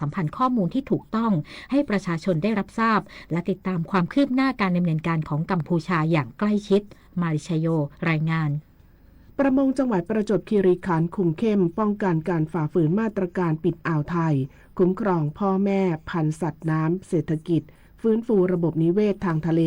สัมพันธ์ข้อมูลที่ถูกต้องให้ประชาชนได้รับทราบ และติดตามความคืบหน้าการดำเนินการของกัมพูชาอย่างใกล้ชิด มาริชโย รายงาน ประมงจังหวัดประจวบคีรีขันธ์คุมเข้มป้องกันการฝ่าฝืนมาตรการปิดอ่าวไทย คุ้มครองพ่อแม่พันธุ์สัตว์น้ำเศรษฐกิจ ฟื้นฟูระบบนิเวศทางทะเล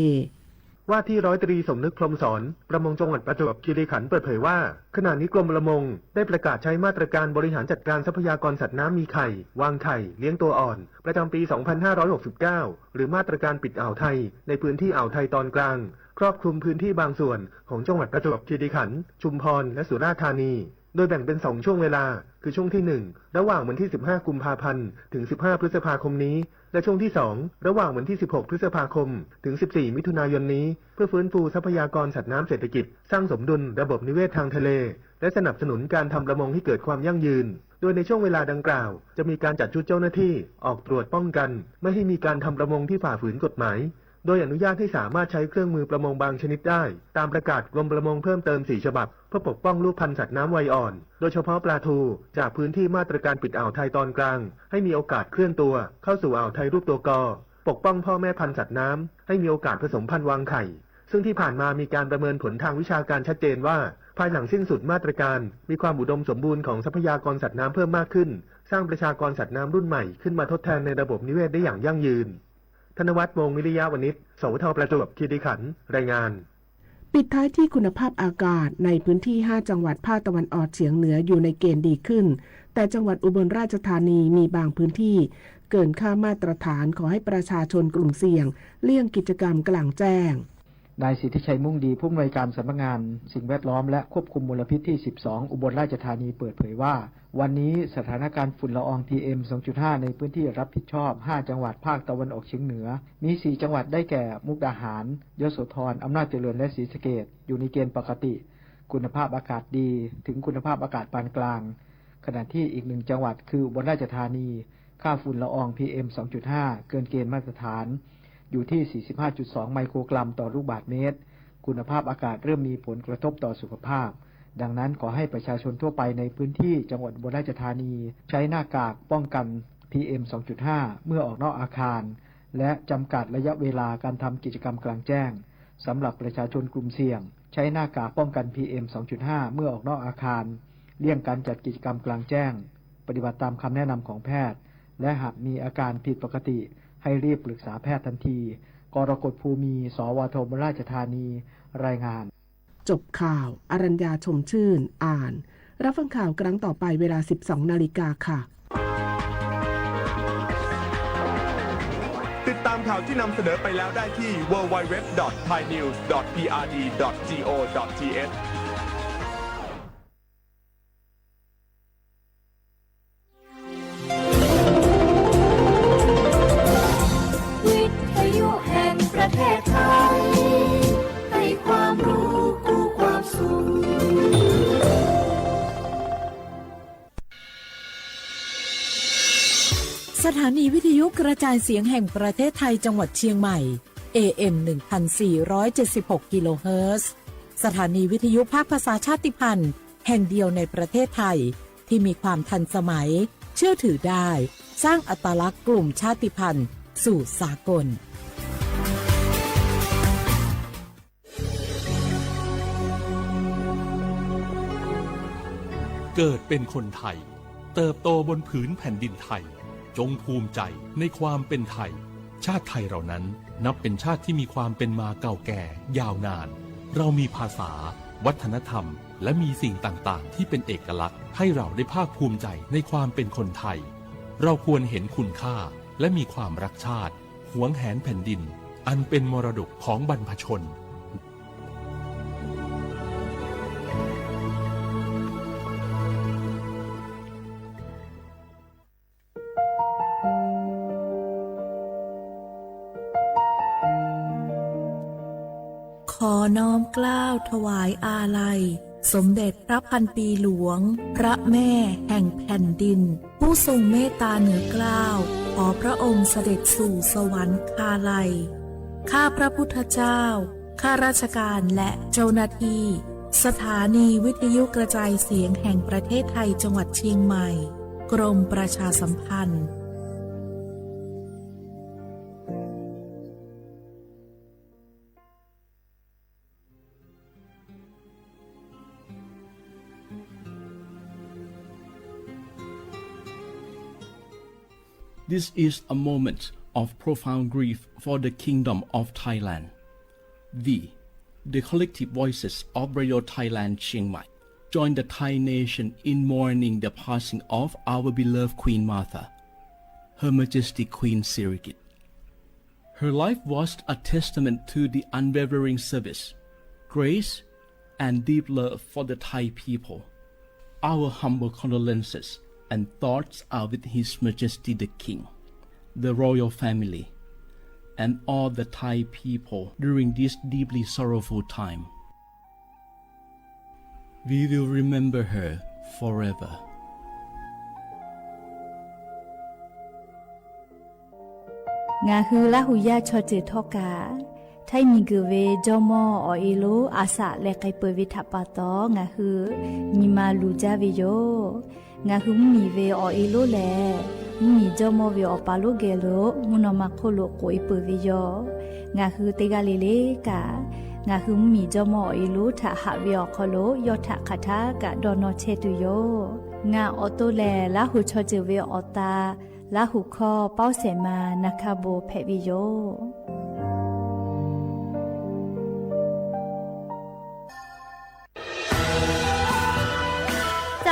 ว่าที่ร้อยตรีสมนึก พรหมสอน ประมงจังหวัดประจวบคีรีขันธ์เปิดเผยว่า ขณะนี้กรมประมงได้ประกาศใช้มาตรการบริหารจัดการทรัพยากรสัตว์น้ำมีไข่ วางไข่ เลี้ยงตัวอ่อน ประจำปี สองพันห้าร้อยหกสิบเก้า หรือมาตรการปิดอ่าวไทย ในพื้นที่อ่าวไทยตอนกลาง ครอบคลุมพื้นที่บางส่วนของจังหวัดประจวบคีรีขันธ์ ชุมพร และสุราษฎร์ธานี โดยแบ่งเป็นสองช่วงเวลา คือช่วงที่หนึ่ง ระหว่างวันที่ สิบห้า กุมภาพันธ์ ถึง สิบห้า พฤษภาคมนี้ และช่วงที่สอง ระหว่างวันที่ สิบหก พฤษภาคม ถึง สิบสี่ มิถุนายนนี้ เพื่อฟื้นฟูทรัพยากรสัตว์น้ำเศรษฐกิจ สร้างสมดุลระบบนิเวศทางทะเล และสนับสนุนการทำประมงให้เกิดความยั่งยืน โดยในช่วงเวลาดังกล่าว จะมีการจัดชุดเจ้าหน้าที่ออกตรวจป้องกัน ไม่ให้มีการทำประมงที่ฝ่าฝืนกฎหมาย โดยอนุญาตให้สามารถใช้เครื่องมือประมงบางชนิดได้ ตามประกาศกรมประมงเพิ่มเติม สี่ ฉบับ เพื่อปกป้องลูกพันธุ์สัตว์น้ำวัยอ่อน โดยเฉพาะปลาทู จากพื้นที่มาตรการปิดอ่าวไทยตอนกลาง ให้มีโอกาสเคลื่อนตัวเข้าสู่อ่าวไทยรูปตัวกอ ปกป้องพ่อแม่พันธุ์สัตว์น้ำ ให้มีโอกาสผสมพันธุ์วางไข่ ซึ่งที่ผ่านมามีการประเมินผลทางวิชาการชัดเจนว่า ภายหลังสิ้นสุดมาตรการ มีความอุดมสมบูรณ์ของทรัพยากรสัตว์น้ำเพิ่มมากขึ้น สร้างประชากรสัตว์น้ำรุ่นใหม่ขึ้นมาทดแทนในระบบนิเวศได้อย่างยั่งยืน ธนวัฒน์ วงศ์วิริยะวณิช สวท ประจวบคีรีขันธ์ รายงาน ปิดท้ายที่คุณภาพอากาศในพื้นที่ ห้า จังหวัดภาคตะวันออกเฉียงเหนืออยู่ในเกณฑ์ดีขึ้น แต่จังหวัดอุบลราชธานีมีบางพื้นที่เกินค่ามาตรฐาน ขอให้ประชาชนกลุ่มเสี่ยงเลี่ยงกิจกรรมกลางแจ้ง นายสิทธิชัย มุ่งดี ผู้อำนวยการสำนักงานสิ่งแวดล้อมและควบคุมมลพิษที่ สิบสอง อุบลราชธานี เปิดเผยว่า วันนี้สถานการณ์ฝุ่นละออง พีเอ็ม สองจุดห้า ในพื้นที่รับผิดชอบ ห้า จังหวัดภาคตะวันออกเฉียงเหนือ มี สี่ จังหวัดได้แก่ มุกดาหาร ยโสธร อำนาจเจริญ และศรีสะเกษ อยู่ในเกณฑ์ปกติ คุณภาพอากาศดี ถึงคุณภาพอากาศปานกลาง ขณะที่อีกหนึ่งจังหวัดคืออุบลราชธานี ค่าฝุ่นละออง พีเอ็ม สองจุดห้า เกินเกณฑ์มาตรฐาน อยู่ที่ สี่สิบห้าจุดสอง ไมโครกรัมต่อลูกบาศก์เมตร คุณภาพอากาศเริ่มมีผลกระทบต่อสุขภาพ ดังนั้นขอให้ประชาชนทั่วไปในพื้นที่จังหวัดอุบลราชธานี ใช้หน้ากากป้องกัน พีเอ็ม สองจุดห้า เมื่อออกนอกอาคาร และจำกัดระยะเวลาการทำกิจกรรมกลางแจ้ง สำหรับประชาชนกลุ่มเสี่ยง ใช้หน้ากากป้องกัน พีเอ็ม สองจุดห้า เมื่อออกนอกอาคาร เลี่ยงการจัดกิจกรรมกลางแจ้ง ปฏิบัติตามคำแนะนำของแพทย์ และหากมีอาการผิดปกติ ให้รีบปรึกษาแพทย์ทันที กรกฎ ภูมี สวท อุบลราชธานี รายงาน จบข่าว อรัญญา ชมชื่น อ่าน รับฟังข่าวครั้งต่อไปเวลา สิบสอง นาฬิกาค่ะ ติดตามข่าวที่นำเสนอไปแล้วได้ที่ ดับเบิลยู ดับเบิลยู ดับเบิลยู ดอท ไทยนิวส์ ดอท พีอาร์ดี ดอท จี โอ ดอท ที เอช วิทยุแห่งประเทศไทย ให้ความรู้คู่ความสุข สถานีวิทยุกระจายเสียงแห่งประเทศไทยจังหวัดเชียงใหม่ เอเอ็ม หนึ่งพันสี่ร้อยเจ็ดสิบหก กิโลเฮิรตซ์ สถานีวิทยุภาคภาษาชาติพันธุ์แห่งเดียวในประเทศไทย ที่มีความทันสมัย เชื่อถือได้ สร้างอัตลักษณ์กลุ่มชาติพันธุ์สู่สากล เกิดเป็นคนไทย เติบโตบนผืนแผ่นดินไทย จงภูมิใจในความเป็นไทย ชาติไทยเรานั้นนับเป็นชาติที่มีความเป็นมาเก่าแก่ยาวนาน เรามีภาษา วัฒนธรรม และมีสิ่งต่างๆ ที่เป็นเอกลักษณ์ ให้เราได้ภาคภูมิใจในความเป็นคนไทย เราควรเห็นคุณค่า และมีความรักชาติ หวงแหนแผ่นดิน อันเป็นมรดกของบรรพชน ขอน้อมเกล้าถวายอาลัย สมเด็จพระพันปีหลวง พระแม่แห่งแผ่นดิน ผู้ทรงเมตตาเหนือเกล้า ขอพระองค์เสด็จสู่สวรรคาลัย ข้าพระพุทธเจ้า ข้าราชการและเจ้าหน้าที่ สถานีวิทยุกระจายเสียงแห่งประเทศไทยจังหวัดเชียงใหม่ กรมประชาสัมพันธ์ This is a moment of profound grief for the Kingdom of Thailand. We, the collective voices of Radio Thailand Chiang Mai, join the Thai nation in mourning the passing of our beloved Queen Mother, Her Majesty Queen Sirikit. Her life was a testament to the unwavering service, grace, and deep love for the Thai people. Our humble condolences and thoughts are with His Majesty the King, the royal family, and all the Thai people during this deeply sorrowful time. We will remember her forever. Ngaˬ hui Laˇ huˍ yaˇ chaw ceuˬ htawˇ kaꞈ, Htaiˇ miˬ guiˬ ve jawˇmawˇ awˬ e lonˉ a shaꞈ leh k'ai peuˬ ve htaꞈ pa taw, ngaˬ hui nyi ma luˬ jaˇ ve yoˬ. Ngaˬ hui mvuhˇmiˬ ve awˬ e lonˉ lehˬ, mvuhˇmiˬ jawˇmawˇ ve awˬ pa lonˉ geh lo mvuhˇ naw ma hk'oˆ lo k'oꞈ e peuˬ ve yoˬ. Ngaˬ hui teˇ g'aˇ le le kaꞈ, ngaˬ hui mvuhˇmiˬ jawˇmawˇ awˬ e lonˉ htaꞈ haꞈ ve awˬ hk'aw lo yawˇ htaꞈ hk'aˬ htaˇ kaꞈ dawˇ nawˇ chehˇ tuˬ yoˬ. Ngaˬ awˬ to lehˬ, Laˇ huˍ chaw ceuˬ ve awˬ ta, Laˇ huˍ hkawˇ Pawˇ Sehˍ ma Na hkaˇ bon hpehꞈ ve yoˬ.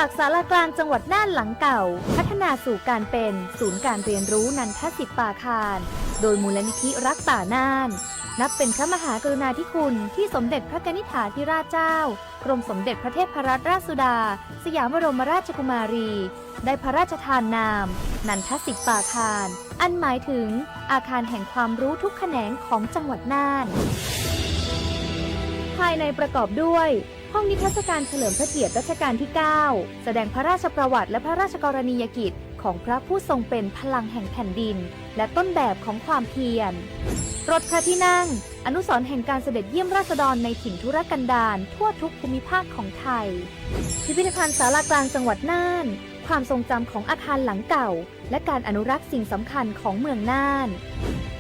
จากศาลากลางจังหวัดน่านหลังเก่า พัฒนาสู่การเป็นศูนย์การเรียนรู้นันทสิทธิ์ปาคาร โดยมูลนิธิรักป่าน่าน นับเป็นพระมหากรุณาธิคุณที่สมเด็จพระกนิษฐาธิราชเจ้า กรมสมเด็จพระเทพรัตนราชสุดา สยามบรมราชกุมารี ได้พระราชทานนาม นันทสิทธิ์ปาคาร อันหมายถึงอาคารแห่งความรู้ทุกแขนงของจังหวัดน่าน ภายในประกอบด้วย ห้องนิทรรศการเฉลิมพระเกียรติรัชกาลที่ เก้า แสดงพระราชประวัติและพระราชกรณียกิจของพระผู้ทรงเป็นพลังแห่งแผ่นดิน และต้นแบบของความเพียร รถพระที่นั่ง อนุสรณ์แห่งการเสด็จเยี่ยมราษฎรในถิ่นทุรกันดารทั่วทุกภูมิภาคของไทย พิพิธภัณฑ์ศาลากลางจังหวัดน่าน ความทรงจำของอาคารหลังเก่า และการอนุรักษ์สิ่งสำคัญของเมืองน่าน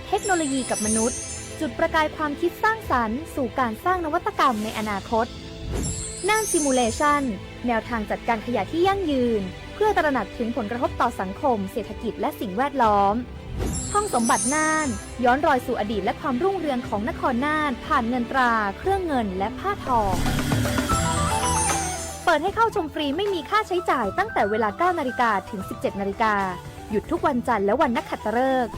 เทคโนโลยีกับมนุษย์ จุดประกายความคิดสร้างสรรค์สู่การสร้างนวัตกรรมในอนาคต น่าน Simulation แนวทางจัดการขยะที่ยั่งยืน เพื่อตระหนักถึงผลกระทบต่อสังคม เศรษฐกิจ และสิ่งแวดล้อม ห้องสมบัติน่าน ย้อนรอยสู่อดีตและความรุ่งเรืองของนครน่าน ผ่านเงินตรา เครื่องเงิน และผ้าทอง เปิดให้เข้าชมฟรีไม่มีค่าใช้จ่ายตั้งแต่เวลา เก้านาฬิกา ถึง สิบเจ็ดนาฬิกา หยุดทุกวันจันทร์และวันนักขัตฤกษ์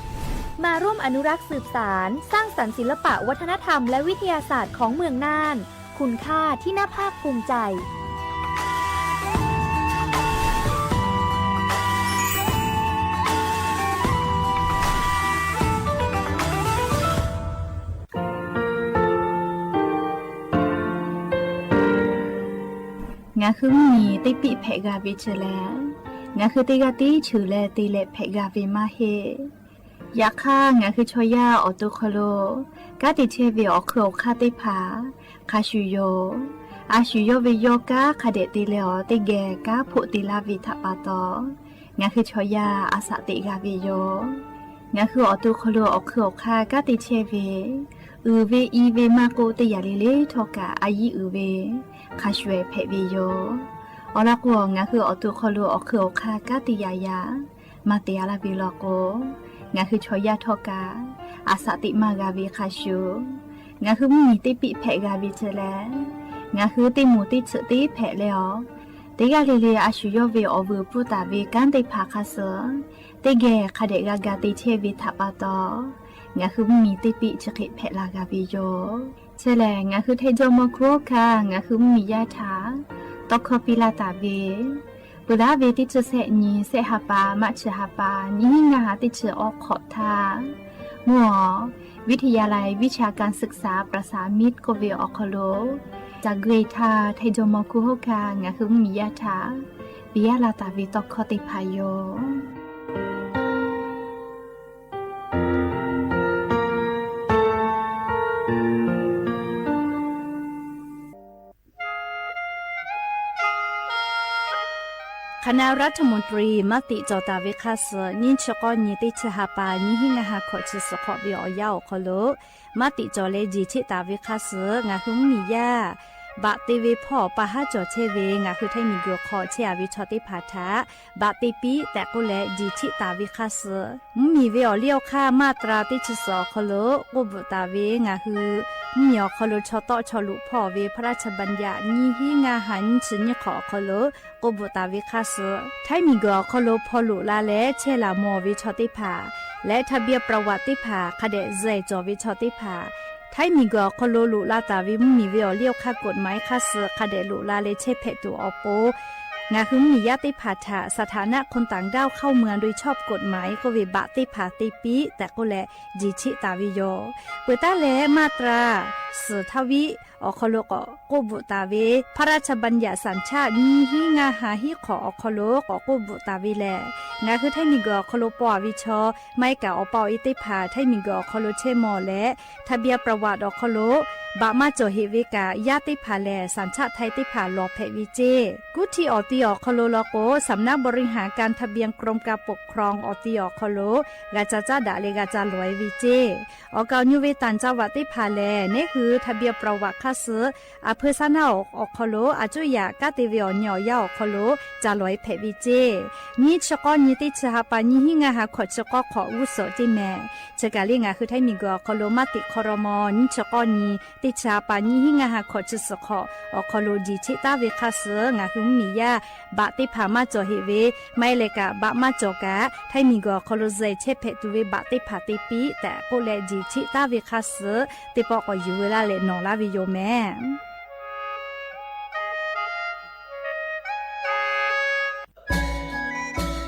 มาร่วมอนุรักษ์สืบสาน สร้างสรรค์ศิลปะวัฒนธรรมและวิทยาศาสตร์ของเมืองน่าน คุณค่าที่น่าภาคภูมิใจ Ngaˬ hui mvuhˇmiˬ teˇ piˆ hpehꞈ g'a ve chi lehˬ, ngaˬ hui teˇ g'aˇ tiˉ cheuˬ leh te leh hpehꞈ g'a ve maˇ heˆ. Yaꞈ hk'aˇ, ngaˬ hui chaw yaˇ awˬ to hk'aw lo kanˉ te chehˇ ve awˬ hk'eun awˬ hk'aˇ teˇ hpaˍ hk'a shuˍ yoˬ. A shuˍ yawˇ ve yawˇ kanˉ hk'a dehꞈ te leh awˬ teˇ geh kanˉ hpoˆ te laˇ ve htaꞈ pa taw, ngaˬ hui chaw yaˇ a shaꞈ teꞈ g'a ve yoˬ. Ngaˬ hui awˬ to hk'aw lo awˬ hk'eun awˬ hk'aˇ kanˉ te chehˇ ve, uiˍ ve i ve maˇ k'oˆ, teˇ yanˇ le le htawˇ kaꞈ a yiˇ uiˍ ve hk'a shuˍ hpehꞈ ve yoˬ. Awˬ lawn k'o, ngaˬ hui awˬ to hk'aw lo awˬ hk'eun awˬ hk'aˇ kanˉ te yaꞈ yaꞈ maˇ te a laˇ ve law k'o, ngaˬ hui chaw yaˇ htawˇ kaꞈ a shaꞈ teꞈ maˇ g'a ve hk'a shuˍ, ngaˬ hui mvuhˇmiˬ teˇ piˆ hpehꞈ g'a ve chi lehˬ, ngaˬ hui teˇ moˍ teˇ tsuhꞈ teˇ hpehꞈ leh awˬ, teˇ g'aˇ le le a shuˍ yawˇ ve awˬ vuiˬ pfuhˇ taˍ ve kanˉ teˇ hpaˍ hk'a suh teˇ geh hk'a dehꞈ g'a ga te chehˇ ve htaꞈ pa taw, ngaˬ hui mvuhˇmiˬ teˇ piˆ chi hk'e hpehꞈ la g'a ve yoˬ. Chi lehˬ, ngaˬ hui Htaiˇ jawˇmawˇ hkunˉ hawˉ hkanˇ ngaˬ hui mvuhˇmiˬ yaˇ htaꞈ tawˇ hkawˇ piˇ laˇ taˍ ve, peuˬ laˇ ve teˇ chi sehˆ nyi, sehˆ ha pa, March ha pa, nyiˇ hinˉ ngaˇ ha teˇ chi awˬ hk'awꞈ htaˇ, mvuhˇ awˬ วิทยาลัยวิชาการศึกษา ประสานมิตร k'oˆ ve awˬ hk'aw lo, ca gui htaˇ Htaiˇ jawˇmawˇ hkunˉ hawˉ hkanˇ ngaˬ hui mvuhˇmiˬ yaˇ htaꞈ piˇ laˇ taˍ ve tawˇ hkawˇ teˇ hpaˍ yoˬ. คณะรัฐมนตรี มติ cawˬ taˍ ve hk'a suh, nyiˇ chi k'awˇ nyi teˇ chi ha pa, nyiˇ hinˉ ngaˇ ha hkawꞈ chi suhˍ hk'awꞈ ve awˬ yanˇ awˬ hk'aw lo mati cawˬ leh jeˬ cheˆ taˍ ve hk'a suh, ngaˬ hui mvuhˇmiˬ yaˇ baꞈ te ve hpawˇ awˬ pa haˉ cawˬ chehˇ ve ngaˬ hui Htaiˇ miˬguiˬ hk'aw chehˇ a ve chaw teˇ hpaˍ htaꞈ baꞈ te piˇ tehꞈ k'oˆ leh jiˬ cheˆ taˍ ve hk'aˇ suh, mvuhˇmiˬ ve awˬ liˇ awˬ hk'aˇ maˇ tra teˇ chi suhˍ awˬ hk'aw lo k'oˆ bvuhꞈ taˍ ve ngaˬ hui mvuhˇmiˬ awˬ hk'aw lo chaw tawˆ chaw luꞈ hpawˇ ve พระราชบัญญัติ nyiˇ hinˉ ngaˇ ha nyiˇ chi nyiˇ hk'awꞈ awˬ hk'aw lo k'oˆ bvuhꞈ taˍ ve hk'aˇ suh, Htaiˇ miˬguiˬ awˬ hk'aw lo hpaw loꞈ la leh chehˇ laˬ mawˬ ve chaw teˇ hpaˍ leh ทะเบียนประวัติ teˇ hpaˍ hk'a dehꞈ zuhˬ cawˬ ve chaw teˇ hpaˍ, Htaiˇ miˬguiˬ awˬ hk'aw lo loꞈ la taˍ ve mvuhˇmiˬ ve awˬ liˇ awˬ hk'aˇ กฎหมาย hk'aˇ suh hk'a dehꞈ loꞈ la leh chehˇ hpehꞈ tuˬ awˬ pon, ngaˬ hui mvuhˇmiˬ yaˇ teˇ hpaˍ htaꞈ สถานะคนต่างด้าวเข้าเมืองโดยชอบกฎหมาย k'oˆ ve baꞈ teˇ hpaˍ te piˇ tehꞈ k'oˆ leh jiˬ cheˆ taˍ ve yoˬ. Peuˬ taˉ leh maˇ tra suhˍ htaˇ viˉ awˬ hk'aw lo k'awꞈ k'oˆ bvuhꞈ taˍ ve พระราชบัญญัติ สัญชาติ nyiˇ hinˉ ngaˇ ha hiˉ hk'awꞈ awˬ hk'aw lo k'awꞈ k'oˆ bvuhꞈ taˍ ve lehˬ, ngaˬ hui Htaiˇ miˬguiˬ awˬ hk'aw lo paw a ve chaw maˇ heˆ kaꞈ awˬ pa awˬ e teˇ hpaˍ Htaiˇ miˬguiˬ awˬ hk'aw lo chehˇ mawˬ leh ทะเบียนประวัติ awˬ hk'aw lo baꞈ maˇ cawˬ heꞈ ve kaꞈ yaˇ teˇ hpaˍ lehˬ สัญชาติไทย teˇ hpaˍ lawˬ hpehꞈ ve ceˇ. Kuˇ htiˇ awˬ ti awˬ hk'aw lo law k'o, สำนักบริหารการทะเบียน กรมการปกครอง awˬ ti awˬ hk'aw lo g'a ca caˉ daꞈ leh g'a ca lawˬ e ve ceˇ. Awˬ kaˍ awˬ nyi ve ต่างจังหวัด teˇ hpaˍ lehˬ, neˉ hui ทะเบียนประวัติ hk'aˇ suh a hpeu saˉ naˉ awˬ hk'aw lo a cuˇ yaꞈ kanˉ te ve awˬ nyi awˬ yanˇ awˬ hk'aw lo ca lawˬ e hpehꞈ ve ceˇ. Nyiˇ chi k'awˇ nyi teˇ chi ha pa nyiˇ hinˉ ngaˇ ha hkawꞈ chi k'awˇ hk'awꞈ g'uˇ suhˍ ceˇ mehˍ. Chi kaˬ le ngaˬ hui Htaiˇ miˬguiˬ awˬ hk'aw lo maˇ teꞈ hk'aw raw maw, nyiˇ chi k'awˇ nyi teˇ chi ha pa nyiˇ hinˉ ngaˇ ha hkawꞈ chi suhˍ hk'awꞈ awˬ hk'aw lo jiˬ cheˆ taˉ ve hk'aˇ suh ngaˬ hui mvuhˇmiˬ yaˇ baꞈ teˇ hpaˍ maˇ cawˬ heꞈ ve, maˇ heˆ leh kaꞈ baꞈ maˇ cawˬ kaꞈ Htaiˇ miˬguiˬ awˬ hk'aw lo zuhˬ chehˇ hpehꞈ tuˬ ve baꞈ teˇ hpaˍ te piˇ tehꞈ k'oˆ leh jiˬ cheˆ taˉ ve hk'aˇ suh teˇ pawˆ k'awꞈ yuˬ ve laˇ leh nawˬ laˇ ve yoˬ mehˍ.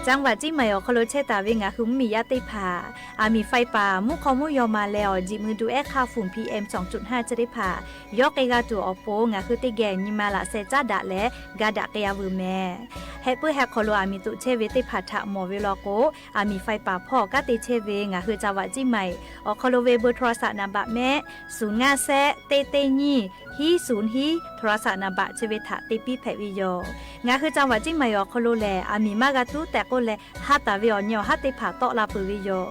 จังหวัดเชียงใหม่ awˬ hk'aw lo chehˇ taˍ ve ngaˬ hui mvuhˇmiˬ yaˇ teˇ hpaˍ, aˬ miˍ ไฟป่า mvuhˇ hk'aw mvuhˇ yaw ma leh awˬ jiꞈ mui du ehˉ hk'aˇ ฝุ่น PM สองจุดห้า chi teˇ hpaˍ yawˇ k'ai g'a tuˬ awˬ pon ngaˬ hui teˇ geh nyi ma laꞈ sheh caˉ daꞈ leh ga daꞈ k'ai a veuˬ mehˍ. Heh puiˉ heh hk'aw lo aˬ miˍ toꞈ chehˇ ve teˇ hpaˍ htaꞈ mawˬ ve law k'o, aˬ miˍ ไฟป่า hpawˇ kanˉ te chehˇ ve ngaˬ hui จังหวัดเชียงใหม่ awˬ hk'aw lo ve เบอร์โทรศัพท์ นัมเบอร์ mehˆ ศูนย์ ห้า แซะ เต๊ะ เต๊ะ ยี่ hiˉ ศูนย์ hiˉ โทรศัพท์ นัมเบอร์ chi ve htaꞈ te piˇ hpehꞈ ve yoˬ. Ngaˬ hui จังหวัดเชียงใหม่ awˬ hk'aw lo lehˬ, aˬ miˍ maˇ g'a tuˉ tehꞈ k'oˆ leh ha taˍ ve awˬ nyi awˬ haˉ teˇ hpaˍ tawˆ la peuˬ ve yoˬ.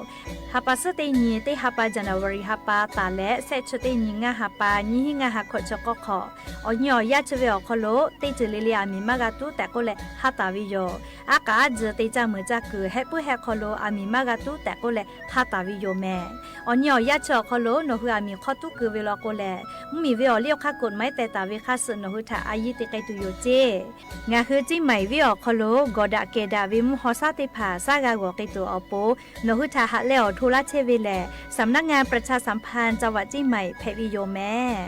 Ha pa suhˉ teˇ nyi teˇ ha pa January ha pa taˍ leh shehˆ chi teˇ nyi ngaˇ ha pa nyiˇ hinˉ ngaˇ ha hkawꞈ chi k'awˇ hk'awꞈ, awˬ nyi awˬ yaˇ chi ve awˬ hk'aw lo teˇ ceuˬ le le aˬ miˍ maˇ g'a tuˉ tehꞈ k'oˆ leh ha taˍ ve yoˬ. Aˉ k'aꞈ aˉ tcuh te caˇ meuˍ caˇ kuiˬ heh puiˉ heh hk'aw lo aˬ miˍ maˇ g'a tuˉ tehꞈ k'oˆ leh ha taˍ ve yoˬ mehˍ. Awˬ nyi awˬ yaˇ chi awˬ hk'aw lo nawˬ hui aˬ miˍ hk'aw tuˉ keu ve law k'o lehˬ, mvuhˇmiˬ ve awˬ liˇ awˬ hk'aˇ กฎหมาย teh taˍ ve hk'aˇ suh nawˬ hui htaꞈ a yiˇ te k'ai tuˬ yoˬ ceˇ. Ngaˬ hui Ciˇ Maiˍ venˇ awˬ hk'aw lo gawˬ daꞈ kehˬ daꞈ ve mvuhˇ haw shaˉ teˇ hpaˍ shaˉ g'a g'awˬ k'ai tuˬ awˬ pon, nawˬ hui htaꞈ haꞈ leh awˬ hto laˇ chehˇ ve lehˬ, สำนักงานประชาสัมพันธ์จังหวัดเชียงใหม่ hpehꞈ ve yoˬ mehˍ.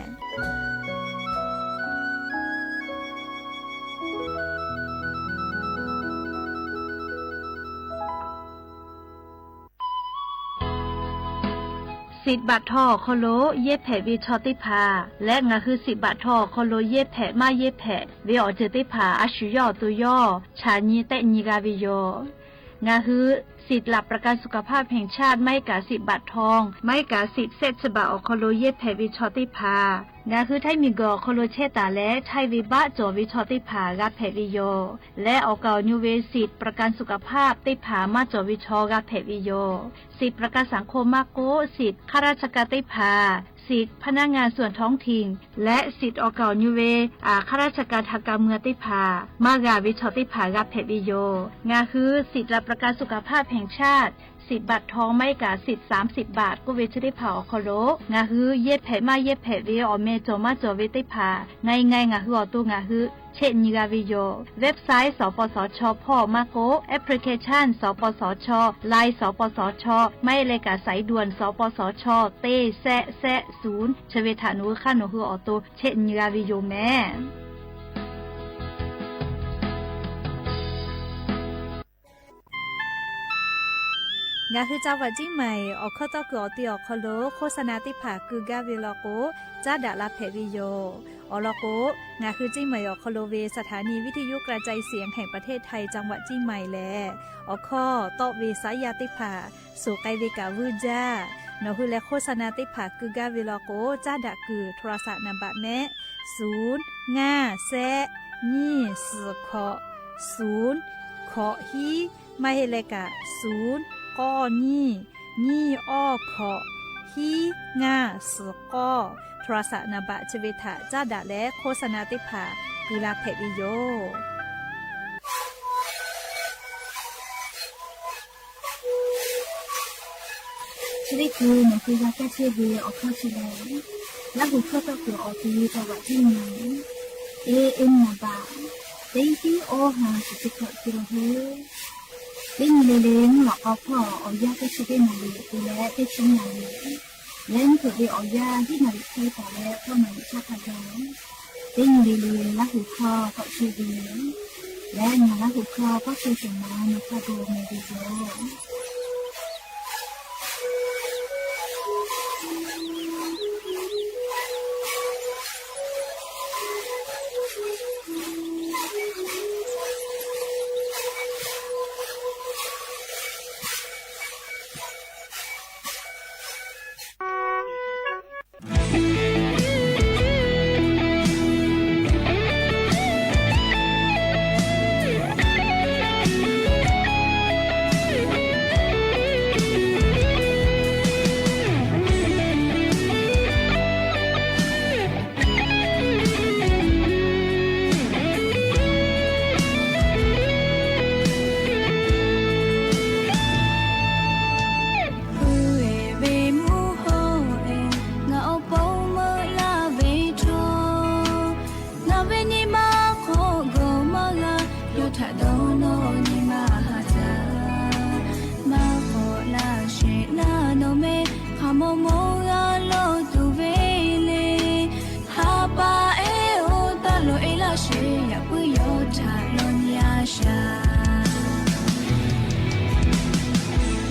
Siꞈ baꞈ htaw awˬ hk'aw lo yehˇ hpehꞈ ve chaw teˇ hpaˍ leh ngaˬ hui siꞈ baꞈ htaw awˬ hk'aw lo yehˇ hpehꞈ maˇ yehˇ hpehꞈ ve awˬ ceuˬ teˇ hpaˍ a shu yawˇ awˬ to yawˇ chaꞈ nyi tehˆ nyi g'a ve yoˬ. Ngaˬ hui siꞈ หลักประกันสุขภาพแห่งชาติ maˇ heˆ kaꞈ siꞈ baꞈ htaw, maˇ heˆ kaꞈ siꞈ shehˆ chi baꞈ awˬ hk'aw lo yehˇ hpehꞈ ve chaw teˇ hpaˍ ngaˬ hui Htaiˇ miˬguiˬ awˬ hk'aw lo chehˇ taˍ leh htaiˇ ve baˆ cawˬ ve chaw teˇ hpaˍ g'a hpehꞈ ve yoˬ. Leh awˬ kaˍ awˬ nyi ve siꞈ ประกันสุขภาพ teˇ hpaˍ maˇ cawˬ ve chaw g'a hpehꞈ ve yoˬ. Siꞈ ประกันสังคม maˇ k'oˆ, siꞈ ข้าราชการ teˇ hpaˍ, siꞈ พนักงานส่วนท้องถิ่น leh siꞈ awˬ kaˍ awˬ nyi ve ข้าราชการทางการเมือง teˇ hpaˍ maˇ g'a ve chaw teˇ hpaˍ g'a hpehꞈ ve yoˬ. Ngaˬ hui siꞈ หลักประกันสุขภาพแห่งชาติ siꞈ baꞈ htaw maˇ heˆ kaꞈ siꞈ สามสิบบาท k'oˆ ve chi teˇ hpaˍ awˬ hk'aw lo ngaˬ hui yehˇ hpehꞈ maˇ yehˇ hpehꞈ ve awˬ meh cawˬ maˇ cawˬ ve teˇ hpaˍ ngaˬ e ngaˬ e ngaˬ hui awˬ to ngaˬ hui chehˆ nyi g'a ve yoˬ. Website สปสช hpawˇ maˇ k'oˆ, application สปสช, Line สปสช, maˇ heˆ leh kaꞈ สายด่วน สปสช teˇ shehˆ shehˆ ศูนย์ chi ve htaꞈ nawˬ hui hk'aˇ nawˬ hui awˬ to chehˆ nyi g'a ve yoˬ mehˍ. Ngaˬ hui จังหวัดเชียงใหม่ awˬ hkawˇ tawˇ kuiˬ awˬ ti awˬ hk'aw lo โฆษณา teˇ hpaˍ keu gaˇ ve law k'o, caˉ daꞈ la hpehꞈ ve yoˬ. Awˬ lawn k'o, ngaˬ hui Ciˇ Maiˍ awˬ hk'aw lo ve สถานีวิทยุกระจายเสียงแห่งประเทศไทย จังหวัดเชียงใหม่ lehˬ, awˬ hkawˇ tawˆ ve saˉ yaˇ teˇ hpaˍ suˍ k'ai ve kaꞈ vuiˇ jaˇ. Nawˬ hui leh โฆษณา teˇ hpaˍ keu gaˇ ve law k'o, caˉ daꞈ kuiˬ โทรศัพท์ นัมเบอร์ mehˆ ศูนย์ ห้า แซะ ยี่ สี่ hkawꞈ ศูนย์ hkawꞈ hiˉ, maˇ heˆ leh kaꞈ ศูนย์ k'awˇ ยี่ ยี่ awˇ hkawꞈ hiˉ ngaˇ suhˍ k'awˇ. โทรศัพท์ navbaꞈ chi ve htaꞈ caˉ daꞈ leh โฆษณา teˇ hpaˍ keu la hpehꞈ ve yoˬ. Chi teˇ hkui nawˬ hui g'a kaˇ chehˇ ve awˬ hkawˇ chi lehˬ, Laˇ huˍ hkawˇ tawˇ kuiˬ awˬ te ve pa vaꞈ teˇ nyi, e, e, navbaꞈ teˇ tiˉ awˇ ha shiˍ chi hkawꞈ te la heˆ. Teˇ nyi le le mvuhˇ lawꞈ k'aw hpawˇ awˬ yanˇ teˇ chi teˇ naˍ riˍ te leh teˇ chi naˍ riˍ, leh mvuhˇ hpeuꞈ ve awˬ yanˇ hiˉ naˍ riˍ hk'e taˍ leh hpawˇ naˍ riˍ htaˇ hk'a gaˬ, teˇ nyi le le Laˇ huˍ hkawˇ tawˆ chehˇ ve yoˬ. Leh ngaˬ Laˇ huˍ hkawˇ tawˇ chehˇ shehˍ ma nawˬ htaꞈ g'a meh ve yoˬ. Hpu eˬ ve mvuhˇ haw eˬ, ngaˬ awˬ pon meuꞈ laˇ ve htawˇ, ngaˬ ve nyi ma hk'aw gawˬ maˇ g'a, yawˇ htaꞈ dawˇ nawˇ nyi ma haꞈ jaˇ. Maˇ k'awꞈ laˇ sheˍ naˇ nawˬ meh, hk'aˬ maw maw g'a lawˬ tuˬ ve le. Ha pa ehˉ oˇ taˇ loꞈ e laˇ sheˍ, yaꞈ puiˉ yawˇ htaꞈ lawˬ nyi a shaˍ.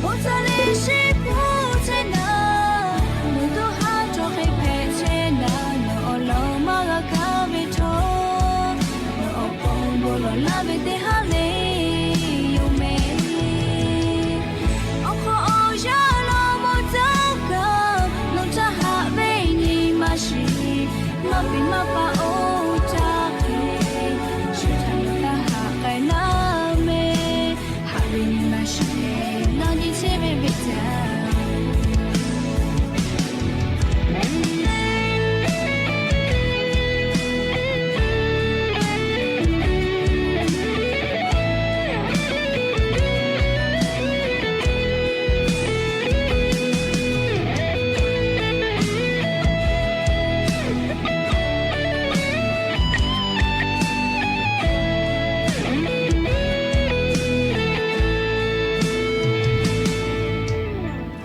Oˇ tcuh le sheˍ hpu chehˇ naˍ, meuꞈ tuˇ haˉ chaw hk'e hpehꞈ chehˇ naˍ, nawˬ awˬ lawn maˇ g'a kaˇ ve htawˇ, nawˬ awˬ pon bon lawˬ laˇ ve teˇ haˉ le yoˬ meh. Awˬ hk'aw awˬ yanˇ law maw tcuhˉ kaꞈ, nawˬ htaꞈ haꞈ ve nyi ma shiˍ, maˇ peꞈ maˇ pa oˇ htaˇ hk'e, shu htaꞈ nawˬ htaꞈ haꞈ k'ai laˇ meh. Haꞈ ve nyi ma shiˍ, nawˬ nyi chehˇ ve beꞈ jaˇ.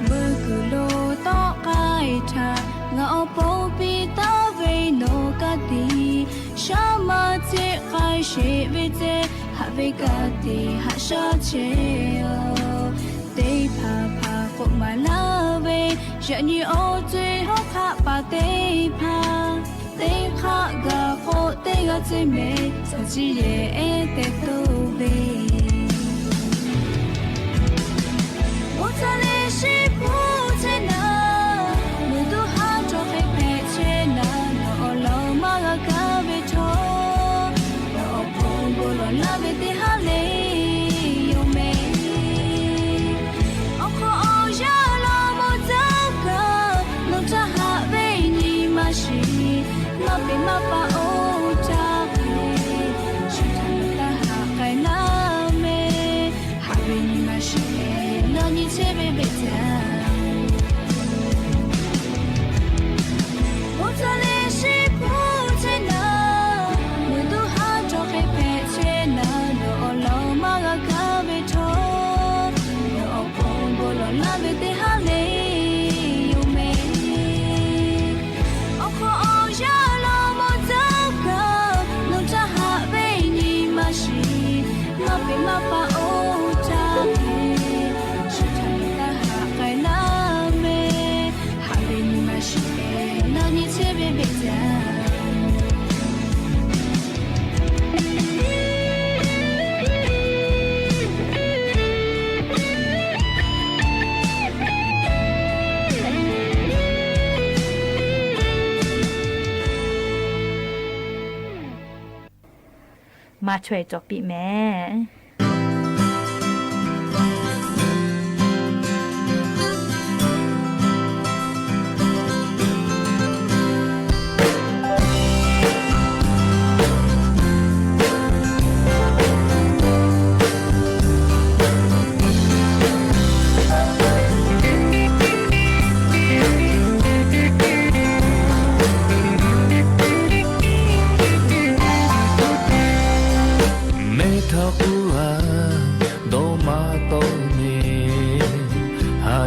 Vuiˇ kuiˬ lo tawˆ k'ai htaꞈ ngaˬ awˬ pon piˇ taˍ ve nawˬ ka tiꞈ, shaˉ maˇ ceˆ k'ai sheˍ ve ceh, haꞈ ve ka tiꞈ haꞈ shaˉ chehˇ-oˬ. Teˇ hpaˍ hpaˍ k'oˆ maˍ laˇ ve, yaꞈ nyi awˬ co-e hawˉ hk'aˆ paˍ teˇ hpaˍ, teˇ hk'aˆ gaˬ k'o teˇ g'aˇ ceˇ meh, tcuh ciˇ yehˬ ehˉ teh toˇ ve. Oˇ tcuh le sheˍ hpu chehˇ naˍ, meuꞈ tuˇ haˉ chaw hk'e hpehꞈ chehˇ naˍ, nawˬ awˬ lawn maˇ g'a kaˇ ve htawˇ, nawˬ awˬ pon bon lawˬ laˇ ve teˇ haˉ le yoˬ meh. Awˬ hk'aw awˬ yanˇ law maw tcuhˉ kaꞈ, nawˬ htaꞈ haꞈ ve nyi ma shiˍ, maˇ peꞈ maˇ pa oˇ htaˇ hk'e, shu htaꞈ nawˬ htaꞈ haꞈ k'ai laˇ meh. Haꞈ ve nyi ma shiˍ, nawˬ nyi chehˇ ve beꞈ jaˇ. Oˇ tcuh le sheˍ hpu chehˇ naˍ, meuꞈ tuˇ haˉ chaw hk'e hpehꞈ chehˇ naˍ, nawˬ awˬ lawn maˇ g'a kaˇ ve htawˇ, nawˬ awˬ pon bon lawˬ laˇ ve teˇ haˉ le yoˬ meh. Awˬ hk'aw awˬ yanˇ law maw tcuhˉ kaꞈ, nawˬ htaꞈ haꞈ ve nyi ma shiˍ, maˇ peꞈ maˇ pa oˇ htaˇ hk'e, shu htaꞈ nawˬ htaꞈ haꞈ k'ai laˇ meh. Haꞈ ve nyi ma shiˍ, nawˬ nyi chehˇ ve beꞈ jaˇ. Maˇ chaweh cawˬ piˇ meh.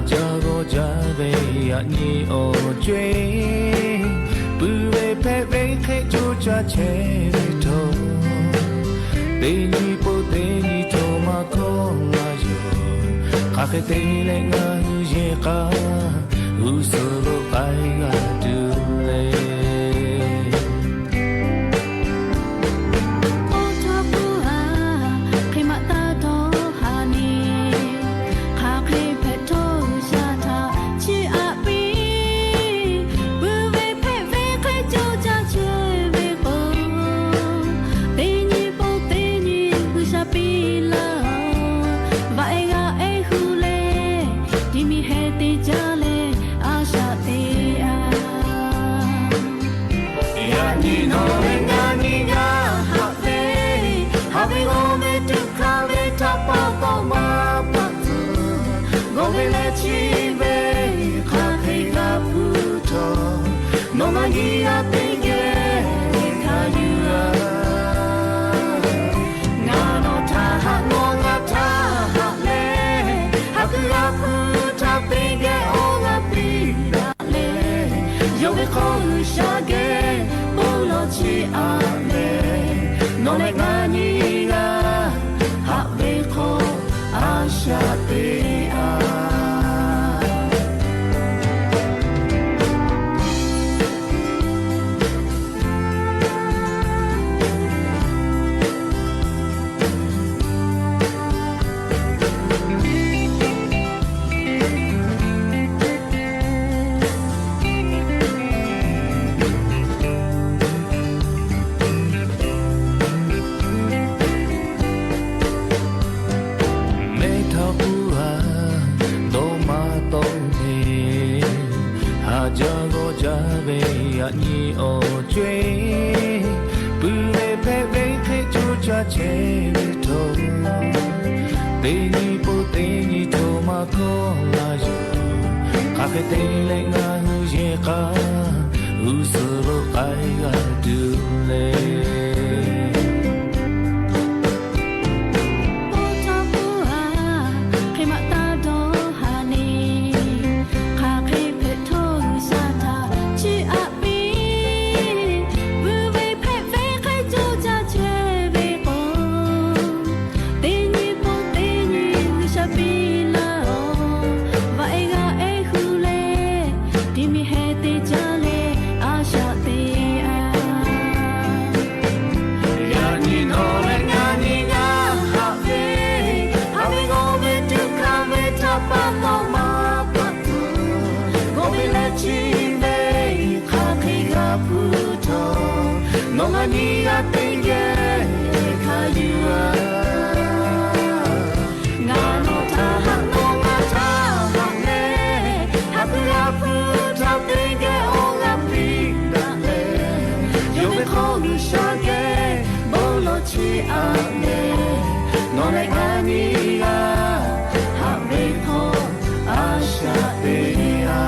Jaˇ g'awˇ jaˇ ve yaꞈ nyi awˬ co-e, puiˉ ve hpehꞈ ve hk'e co caˇ chehˇ ve htawˇ, teˇ nyi po teˇ nyi htawˇ maˇ hkawˇ maˇ yaw. Hk'aˬ hk'e te leh ngaˬ hui yehˬ k'a g'uˇ suhˍ lo k'ai g'a tuˬ le. K'oˆ htawˇ k'oˆ-a, hk'e maˇ taˇ dawˇ haˍ ni. Hk'aˬ hk'e hpehꞈ htawˇ G'uiˬsha htaꞈ chiˇ aꞈ piˇ. Puiˉ ve hpehꞈ ve hk'e co caˇ chehˇ ve k'o, teˇ nyi po teˇ nyi G'uiˬsha piˇ laˇ-oˬ. Vaꞈ ehˉ g'aˇ ehˉ hu leh, ti mi heh te jaˇ leh a shaꞈ teꞈ-a. Yaꞈ nyi nawˬ leh ngaˬ nyi g'a haꞈ ve, haꞈ ve g'awˇ ve tuꞈ hkanˍ ve htaꞈ pa taw maˇ pa tuˬ, g'awˇ ve leh chi ve hk'aˬ hk'e g'a hpuˇ htawˇ, nawˬ ngaˬ nyi g'a teˇ geh hkanˍ yuˬ-a. Ngaˬ nawˬ htaꞈ haꞈ, nawˬ ngaˬ htaꞈ haꞈ leh, haꞈ kuiˬ g'a hpuˇ htaꞈ teˇ geh awˬ g'aˇ piˇ daꞈ leh, yonˍ ve hk'aw G'uiˬsha geh bon lawˬ chiˇ aꞈ leh, nawˬ leh ngaˬ nyi g'a haꞈ ve hk'aw a shaꞈ teꞈ-a. Mehˉ htaˇ k'oˆ-a, dawˇ maˇ tawˆ ve, haꞈ jaˇ g'awˇ jaˇ ve yaꞈ nyi awˬ co-e, puiˉ ve hpehꞈ ve hk'e co caˇ chehˇ ve htawˇ, teˇ nyi po teˇ nyi htawˇ maˇ hkawˇ maˇ yaw. Hk'aˬ hk'e te leh ngaˬ hui yehˬ k'a g'uˇ suhˍ lo k'ai g'a tuˬ le. K'oˆ htawˇ k'oˆ-a, hk'e maˇ taˇ dawˇ haˍ ni. Hk'aˬ hk'e hpehꞈ htawˇ G'uiˬsha htaꞈ chiˇ aꞈ piˇ. Puiˉ ve hpehꞈ ve hk'e co caˇ chehˇ ve k'o, teˇ nyi po teˇ nyi G'uiˬsha piˇ laˇ-oˬ. Vaꞈ ehˉ g'aˇ ehˉ hu leh, ti mi heh te jaˇ leh a shaꞈ teꞈ-a. Yaꞈ nyi nawˬ leh ngaˬ nyi g'a haꞈ ve, haꞈ ve g'awˇ ve tuꞈ hkanˍ ve htaꞈ pa taw maˇ pa tuˬ, g'awˇ ve leh chi ve hk'aˬ hk'e g'a hpuˇ htawˇ, nawˬ ngaˬ nyi g'a teˇ geh hkanˍ yuˬ-a. Ngaˬ nawˬ htaꞈ haꞈ, nawˬ ngaˬ htaꞈ haꞈ leh, haꞈ kuiˬ g'a hpuˇ htaꞈ teˇ geh awˬ g'aˇ piˇ daꞈ leh, yonˍ ve hk'aw G'uiˬsha geh bon lawˬ chiˇ aꞈ leh, nawˬ leh ngaˬ nyi g'a haꞈ ve hk'aw a shaꞈ teꞈ-a.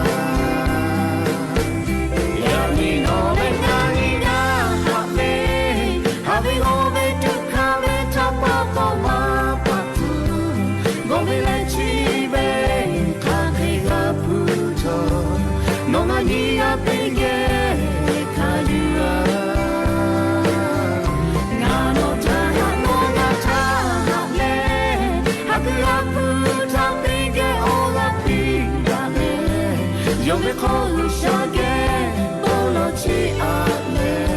Yaꞈ nyi nawˬ leh ngaˬ nyi g'a haꞈ ve, haꞈ ve g'awˇ ve tuꞈ hkanˍ ve htaꞈ pa taw maˇ pa tuˬ, g'awˇ ve leh chi ve hk'aˬ hk'e g'a hpuˇ htawˇ, nawˬ ngaˬ nyi g'a teˇ geh hkanˍ yuˬ-a. Ngaˬ nawˬ htaꞈ haꞈ, nawˬ ngaˬ htaꞈ haꞈ leh, haꞈ kuiˬ g'a hpuˇ htaꞈ teˇ geh awˬ g'aˇ piˇ daꞈ leh, yonˍ ve hk'aw G'uiˬsha geh bon lawˬ chiˇ aꞈ leh,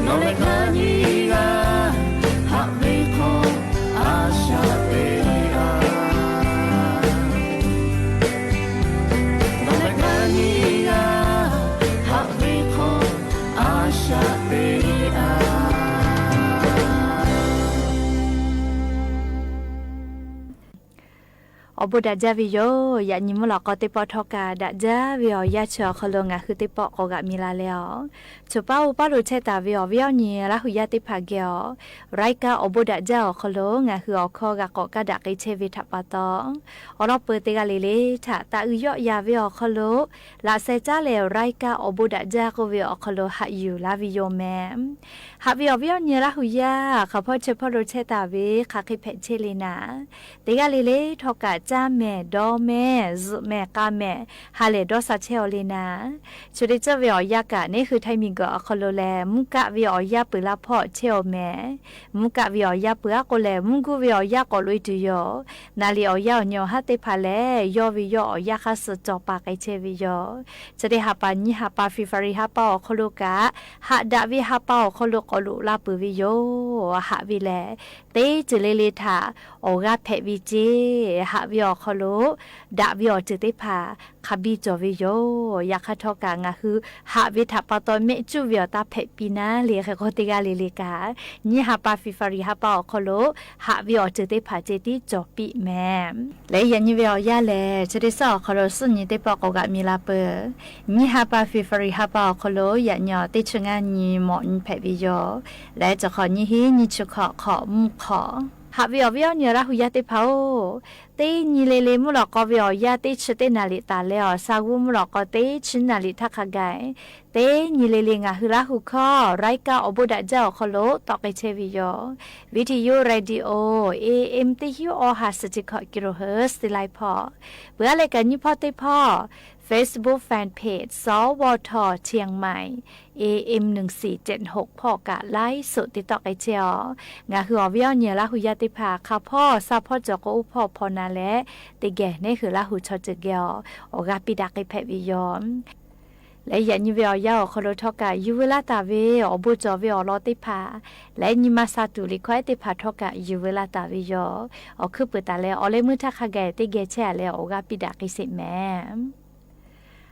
nawˬ leh ngaˬ nyi g'a haꞈ ve hk'aw a shaꞈ teꞈ-a. Nawˬ leh ngaˬ nyi g'a haꞈ ve hk'aw a shaꞈ teꞈ-a. Awˬ bon daꞈ jaˇ ve yoˬ. Yaꞈ nyi mvuhˇ lawꞈ k'aw teˇ pawˆ htawˇ kaꞈ daꞈ jaˇ ve awˬ yanˇ chi awˬ hk'aw lo ngaˬ hui teˇ pawˆ k'awꞈ g'aꞈ mi la leh-a, choˬ paˉ oˇ paˉ lo chehˇ taˍ ve awˬ viˉ awˬ nyi Laˇ hu yaˇ teˇ hpaˍ geh-a, รายการ awˬ bon daꞈ jaˇ awˬ hk'aw lo ngaˬ hui awˬ hkawˇ g'a k'awꞈ kaˇ daꞈ k'ai chehˇ ve htaꞈ pa taw, awˬ lawn peuˬ teˇ g'aˇ le le htaꞈ taꞈ uiˍ yawˆ yan ve awˬ hk'aw lo, laꞈ sheh caˉ leh รายการ awˬ bon daꞈ jaˇ k'oˆ ve awˬ hk'aw lo haꞈ yuˬ laˇ ve yoˬ mehˍ. Haꞈ ve awˬ viˉ awˬ nyi Laˇ hu yaˇ hk'aˬ hpawˇ chi hpawˇ lo chehˇ taˍ ve hk'aˬ hk'e hpehꞈ chehˇ le naˍ, teˇ g'aˇ le le htawˇ kaꞈ caˇ mehˍ, dawˇ mehˍ, zuhꞈ mehˍ, k'a mehˍ, ha lehˬ dawˇ sha chehˇ-aw le naˍ. Chi teˇ ceuˬ ve awˬ yanˇ kaꞈ neˇ hui Htaiˇ miˬguiˬ awˬ hk'aw lo lehˬ, mvuhˇ kaˆ ve awˬ yanˇ peuˬ laˇ hpawˇ chehˇ-aw mehˍ. Mvuhˇ kaˆ ve awˬ yanˇ peuˬ aˉ k'o lehˬ, mvuhˇ guˇ ve awˬ yanˇ k'awꞈ loꞈ-e tuˬ yoˬ. Naˍ liꞈ awˬ yanˇ awˬ nyi awˬ haˉ teˇ hpaˍ lehˬ, yawˇ ve yawˇ awˬ yanˇ hk'aˇ suh cawˬ paˍ k'ai chehˇ ve yoˬ. Chi teˇ ha pa nyiˇ ha pa February ha pa awˬ hk'aw lo kaꞈ, haꞈ daꞈ ve ha pa awˬ hk'aw lo k'awꞈ loꞈ la peuˬ ve yoˬ. Haꞈ ve lehˬ, teˇ ceuˬ le le htaꞈ awˬ g'aˇ hpehꞈ ve ceˇ. Haꞈ ve awˬ hk'aw lo daꞈ ve awˬ ceuˬ teˇ hpaˍ hk'a biˇ cawˬ ve yoˬ. Yaꞈ hk'aˇ htawˇ kaꞈ ngaˬ hui haꞈ ve htaꞈ pa taw mehˆ cuˇ ve awˬ taˇ hpehꞈ piˇ naˉ le. Hk'e k'o teˇ g'aˇ le le kaꞈ, nyiˇ ha pa February ha pa awˬ hk'aw lo haꞈ ve awˬ ceuˬ teˇ hpaˍ ceh tiˉ cawˬ piˇ mehˍ. Leh yaꞈ nyi ve awˬ yanˇ lehˬ, chi teˇ suhˉ awˬ hk'aw lo suhˉ nyi teˇ pawˆ k'awꞈ g'aꞈ mi la peuˬ. Nyiˇ ha pa February ha pa awˬ hk'aw lo yaꞈ nyi teˇ chi ngaˇ nyi mawꞈ nyi hpehꞈ ve yoˬ. Leh chi hk'awꞈ nyiˇ hinˉ nyiˇ chi hkawꞈ hk'awꞈ mvuhˇ hk'awꞈ. Haꞈ ve awˬ viˉ awˬ nyi Laˇ hu yaˇ teˇ hpaˍ-oˬ, teˇ nyi le le mvuhˇ lawꞈ k'aw ve awˬ yanˇ teˇ chi teˇ naˍ liꞈ taˍ leh awˬ sha g'uˇ mvuhˇ lawꞈ k'aw teˇ chi naˍ liꞈ htaˇ hk'a gaˬ, teˇ nyi le le ngaˬ hui Laˇ hu hkawˇ รายการ awˬ bon daꞈ jaˇ awˬ hk'aw lo tawˆ k'ai chehˇ ve yoˬ. Viˇ hteˇ yuˇ radio A M teˇ hinˉ awˬ ha suhˍ chi hkawꞈ kilohertz teˇ laiˉ hpawˇ. Peuˬ aˉ leh kaꞈ nyiˇ hpawˇ teˇ hpawˇ Facebook fan page สวท เชียงใหม่ A M หนึ่งสี่เจ็ดหก hpawˇ kaꞈ ไลฟ์สด te tawˆ k'ai chehˇ-aˬ. Ngaˬ hui awˬ viˉ awˬ nyi Laˇ hu yaˇ teˇ hpaˍ hk'a hpawˇ sha hpawˇ cawˬ k'o oˇ hpawˇ hpaw na leh, teˇ geh neˇ hui Laˇ hu chaw ceuˬ geh-aˬ, awˬ g'aˇ piˇ daꞈ k'ai hpehꞈ ve yoˬ. Leh yaꞈ nyi ve awˬ yanˇ awˬ hk'aw lo htawˇ kaꞈ yuˬ veu laˇ taˍ ve awˬ bon cawˬ ve awˬ lawn teˇ hpaˍ leh nyi ma sha tuˬ liꞈ hkawˇ ehˉ teˇ hpaˍ htawˇ kaꞈ yuˬ veu laˇ taˍ ve yoˬ. Awˬ hkuiˉ puiˍ taˍ leh awˬ leh meuˇ htaˇ hk'a gaˬ teˇ geh chehˇ-a leh awˬ g'aˇ piˇ daꞈ k'ai sheˍ mehˍ.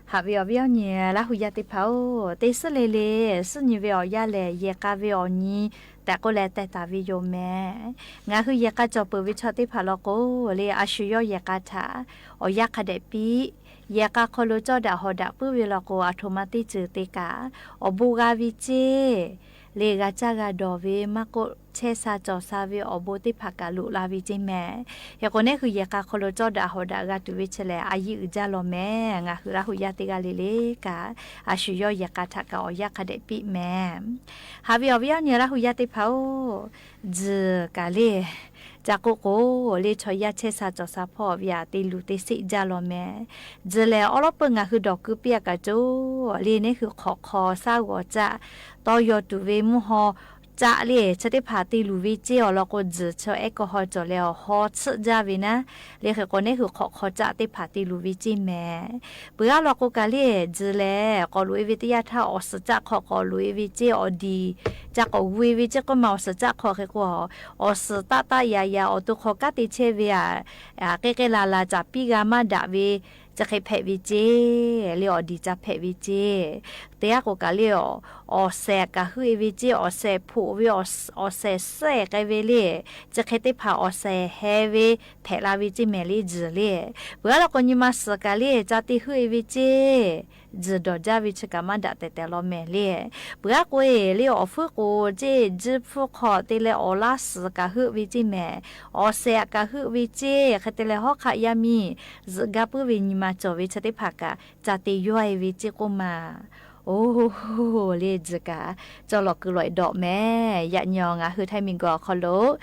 Haꞈ ve awˬ viˉ awˬ nyi Laˇ hu yaˇ teˇ hpaˍ-oˬ, teˇ suhˉ le le suhˉ nyi ve awˬ yanˇ lehˬ, yehˬ k'a ve awˬ nyi tehꞈ k'oˆ leh teh taˍ ve yoˬ mehˍ. Ngaˬ hui yehˬ k'a cawˬ peuˬ ve chaw teˇ hpaˍ law k'o, le a shu yawˇ yehˬ k'a htaꞈ awˬ yanˇ hk'a dehꞈ piˇ. Yehˬ k'a hk'aw lo cawˇ daꞈ hawˍ daꞈ puiˉ ve law k'o, aˬ htoꞈ ma teˇ ceuˬ te kaꞈ awˬ bon g'a ve ceˇ. Le g'a caˇ g'a dawˬ ve maˇ k'oˆ, chehˇ sha cawˬ sha ve awˬ bon teˇ hpaˍ kaꞈ loꞈ la ve ceˇ mehˍ. Hk'e k'o neˇ hui yehˬ k'a hk'aw lo cawˇ daꞈ hawˍ daꞈ g'a tuˬ ve chi lehˬ, a yiˇ uiˍ jaˇ law mehˍ. Ngaˬ hui Laˇ hu yaˇ teˇ g'aˇ le le kaꞈ, a shu yawˇ yehˬ k'a htaꞈ kaꞈ awˬ yanˇ hk'a dehꞈ piˇ mehˍ. Haꞈ ve awˬ viˉ awˬ nyi Laˇ hu yaˇ teˇ hpaˍ-oˬ, tzuhˬ kaꞈ le, ca k'oˆ k'o, le chaw yaˇ chehˇ sha cawˬ sha hpawˇ ve aꞈ te luˬ te sheˆ jaˇ law mehˍ. Tzuhˬ lehˬ awˉ lawˉ peuˇ ngaˬ hui dawˬ keu piˇ-a kaꞈ coˬ le, neˇ hui hk'awꞈ hk'aw shaˉ g'awˬ caˆ, tawˇ yaw tuˬ ve mvuhˇ haw caˆ le, chi teˇ hpaˍ te luˬ ve ceˇ. Awˬ lawn k'o, tzuhˬ chaw ehˉ kawˇ haw cawˬ leh awˬ haw tsuhˆ jaˇ ve naˉ. Le hk'e k'o neˇ hui hk'awꞈ hk'aw caˆ teˇ hpaˍ te luˬ ve ceˇ mehˍ. Peuˬ aˉ law k'o kaꞈ le, tzuhˬ lehˬ k'awꞈ loꞈ-e ve teˇ yanˇ htaˇ, awˬ suhˍ caˆ hk'aw k'awꞈ loꞈ-e ve ceˇ, awˬ diˬ ca k'awꞈ g'uˇ-e ve ceˇ k'oˆ ma, awˬ suhˍ caˆ hk'aw hk'e k'o, awˬ suhˍ taˆ taˆ yaꞈ yaꞈ awˬ to hk'aw kanˉ te chehˇ ve aꞈ, k'e k'e la la caˍ piˇ g'a maˇ daꞈ ve, chi hk'e hpehꞈ ve ceˇ. Le awˬ diˬ ca hpehꞈ ve ceˇ. Teˇ g'aˇ k'o kaꞈ le, awˬ shehˍ kaꞈ heuˆ-e ve ceˇ, awˬ shehˍ hpoꞈ ve, awˬ shehˍ suhˉ-e k'ai ve le, chi hk'e teˇ hpaˍ awˬ shehˍ heh ve hpehꞈ la ve ceˇ mehˍ le tzuhˬ le. Peuˬ aˉ law k'o nyi ma suhˍ kaꞈ le ca te heuˆ-e ve ceˇ. Tzuhˬ dawˬ jaˇ ve chi kaꞈ maˇ daꞈ tehˬ tehˬ law mehˍ le. Peuˬ aˉ k'o-e le awˬ fuiˉ k'o ceˇ, juˇ hpfuhˇ hk'aw te leh awˬ laˇ suhˍ kaꞈ heuˆ ve ceˇ mehˍ. Awˬ shehˍ kaꞈ heuˆ ve ceˇ. Hk'e te leh hawˉ hk'aˆ yaˇ miˇ zuhꞈ gaˇ puiˉ ve nyi ma cawˬ ve chi teˇ hpaˍ kaꞈ ca te yawˇ-e ve ceˇ k'oˆ ma. Oˬ, le tzuhˬ kaꞈ cawˇ lawꞈ keu lawꞈ-e dawꞈ mehˍ. Yaꞈ nyi ngaˬ hui Htaiˇ miˬguiˬ awˬ hk'aw lo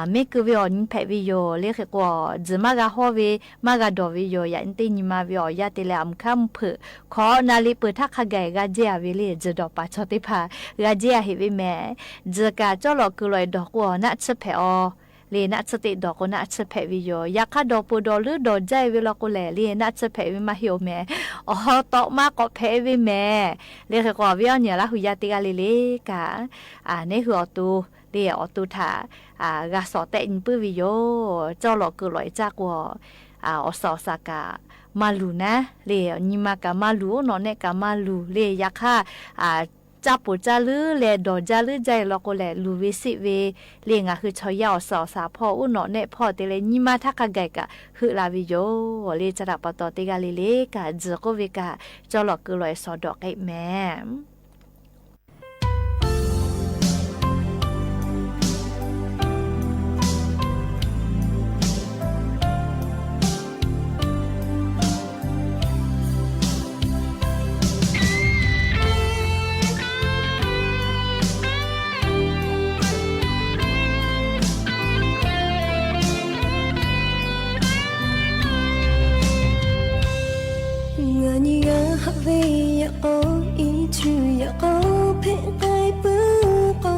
mehˆ keu ve awˬ nyi hpehꞈ ve yoˬ. Le hk'e k'o, tzuhˬ maˇ g'a hawˇ ve, maˇ g'a dawˬ ve yoˬ. Yaꞈ nyi teˇ nyi ma ve awˬ yanˇ te leh aˬ mvuhˇ hk'aˇ mvuhˇ hpeuꞈ hkawꞈ naˍ liꞈ peuˬ htaˇ hk'a gaˬ g'a jehˇ-a ve le, tzuhˬ dawˬ paˍ chaw teˇ hpaˍ g'a jehˇ-a heꞈ ve mehˍ. Tzuhˬ kaꞈ cawˇ lawꞈ keu lawꞈ-e dawˬ k'o, naˆ tsuhˇ hpehꞈ-aw. Le naˆ tsuhˇ teˇ dawˬ k'o naˆ tsuhˇ hpehꞈ ve yoˬ. Yaꞈ hk'aˇ dawˬ peuˬ dawˬ leuˉ dawˬ jaˇ-e ve law k'o lehˬ, le naˆ tsuhˇ hpehꞈ ve maˇ heˆ-oˬ mehˍ. Awˬ tawꞈ ma k'awꞈ hpehꞈ ve mehˍ. Le hk'e k'o awˬ viˉ awˬ nyi Laˇ hu yaˇ teˇ g'aˇ le le kaꞈ, neˇ hui awˬ to, le awˬ to htaꞈ g'a shawˍ tehˆ nyi puiˉ ve yoˬ. Cawˇ lawꞈ keu lawꞈ-e caˇ k'o, awˬ suhˍ awˬ shaˍ kaꞈ maˇ luˬ naˉ le, nyi ma kaꞈ maˇ luˬ, oˇ nawꞈ nehˆ kaꞈ maˇ luˬ le. Yaꞈ hk'aˇ, caˇ poˬ caˇ leuˉ leh dawˬ jaˇ leuˉ jaˇ-e law k'o lehˬ, luˬ ve sheˆ ve le. Ngaˬ hui chaw yaˇ awˬ suhˍ awˬ shaˍ hpawˇ oˇ nawꞈ nehˆ hpawˇ te leh nyi ma htaˇ hk'a gaˬ kaꞈ heuˆ la ve yoˬ. Le ca htaꞈ pa taw teˇ g'aˇ le le kaꞈ, tzuhˬ k'oˆ ve kaꞈ cawˇ lawꞈ keu lawꞈ-e shawˍ dawꞈ k'ai mehˍ. Ve yaꞈ k'aw, iˉ chuˇ yaꞈ k'aw hpehꞈ k'ai puiˉ k'o,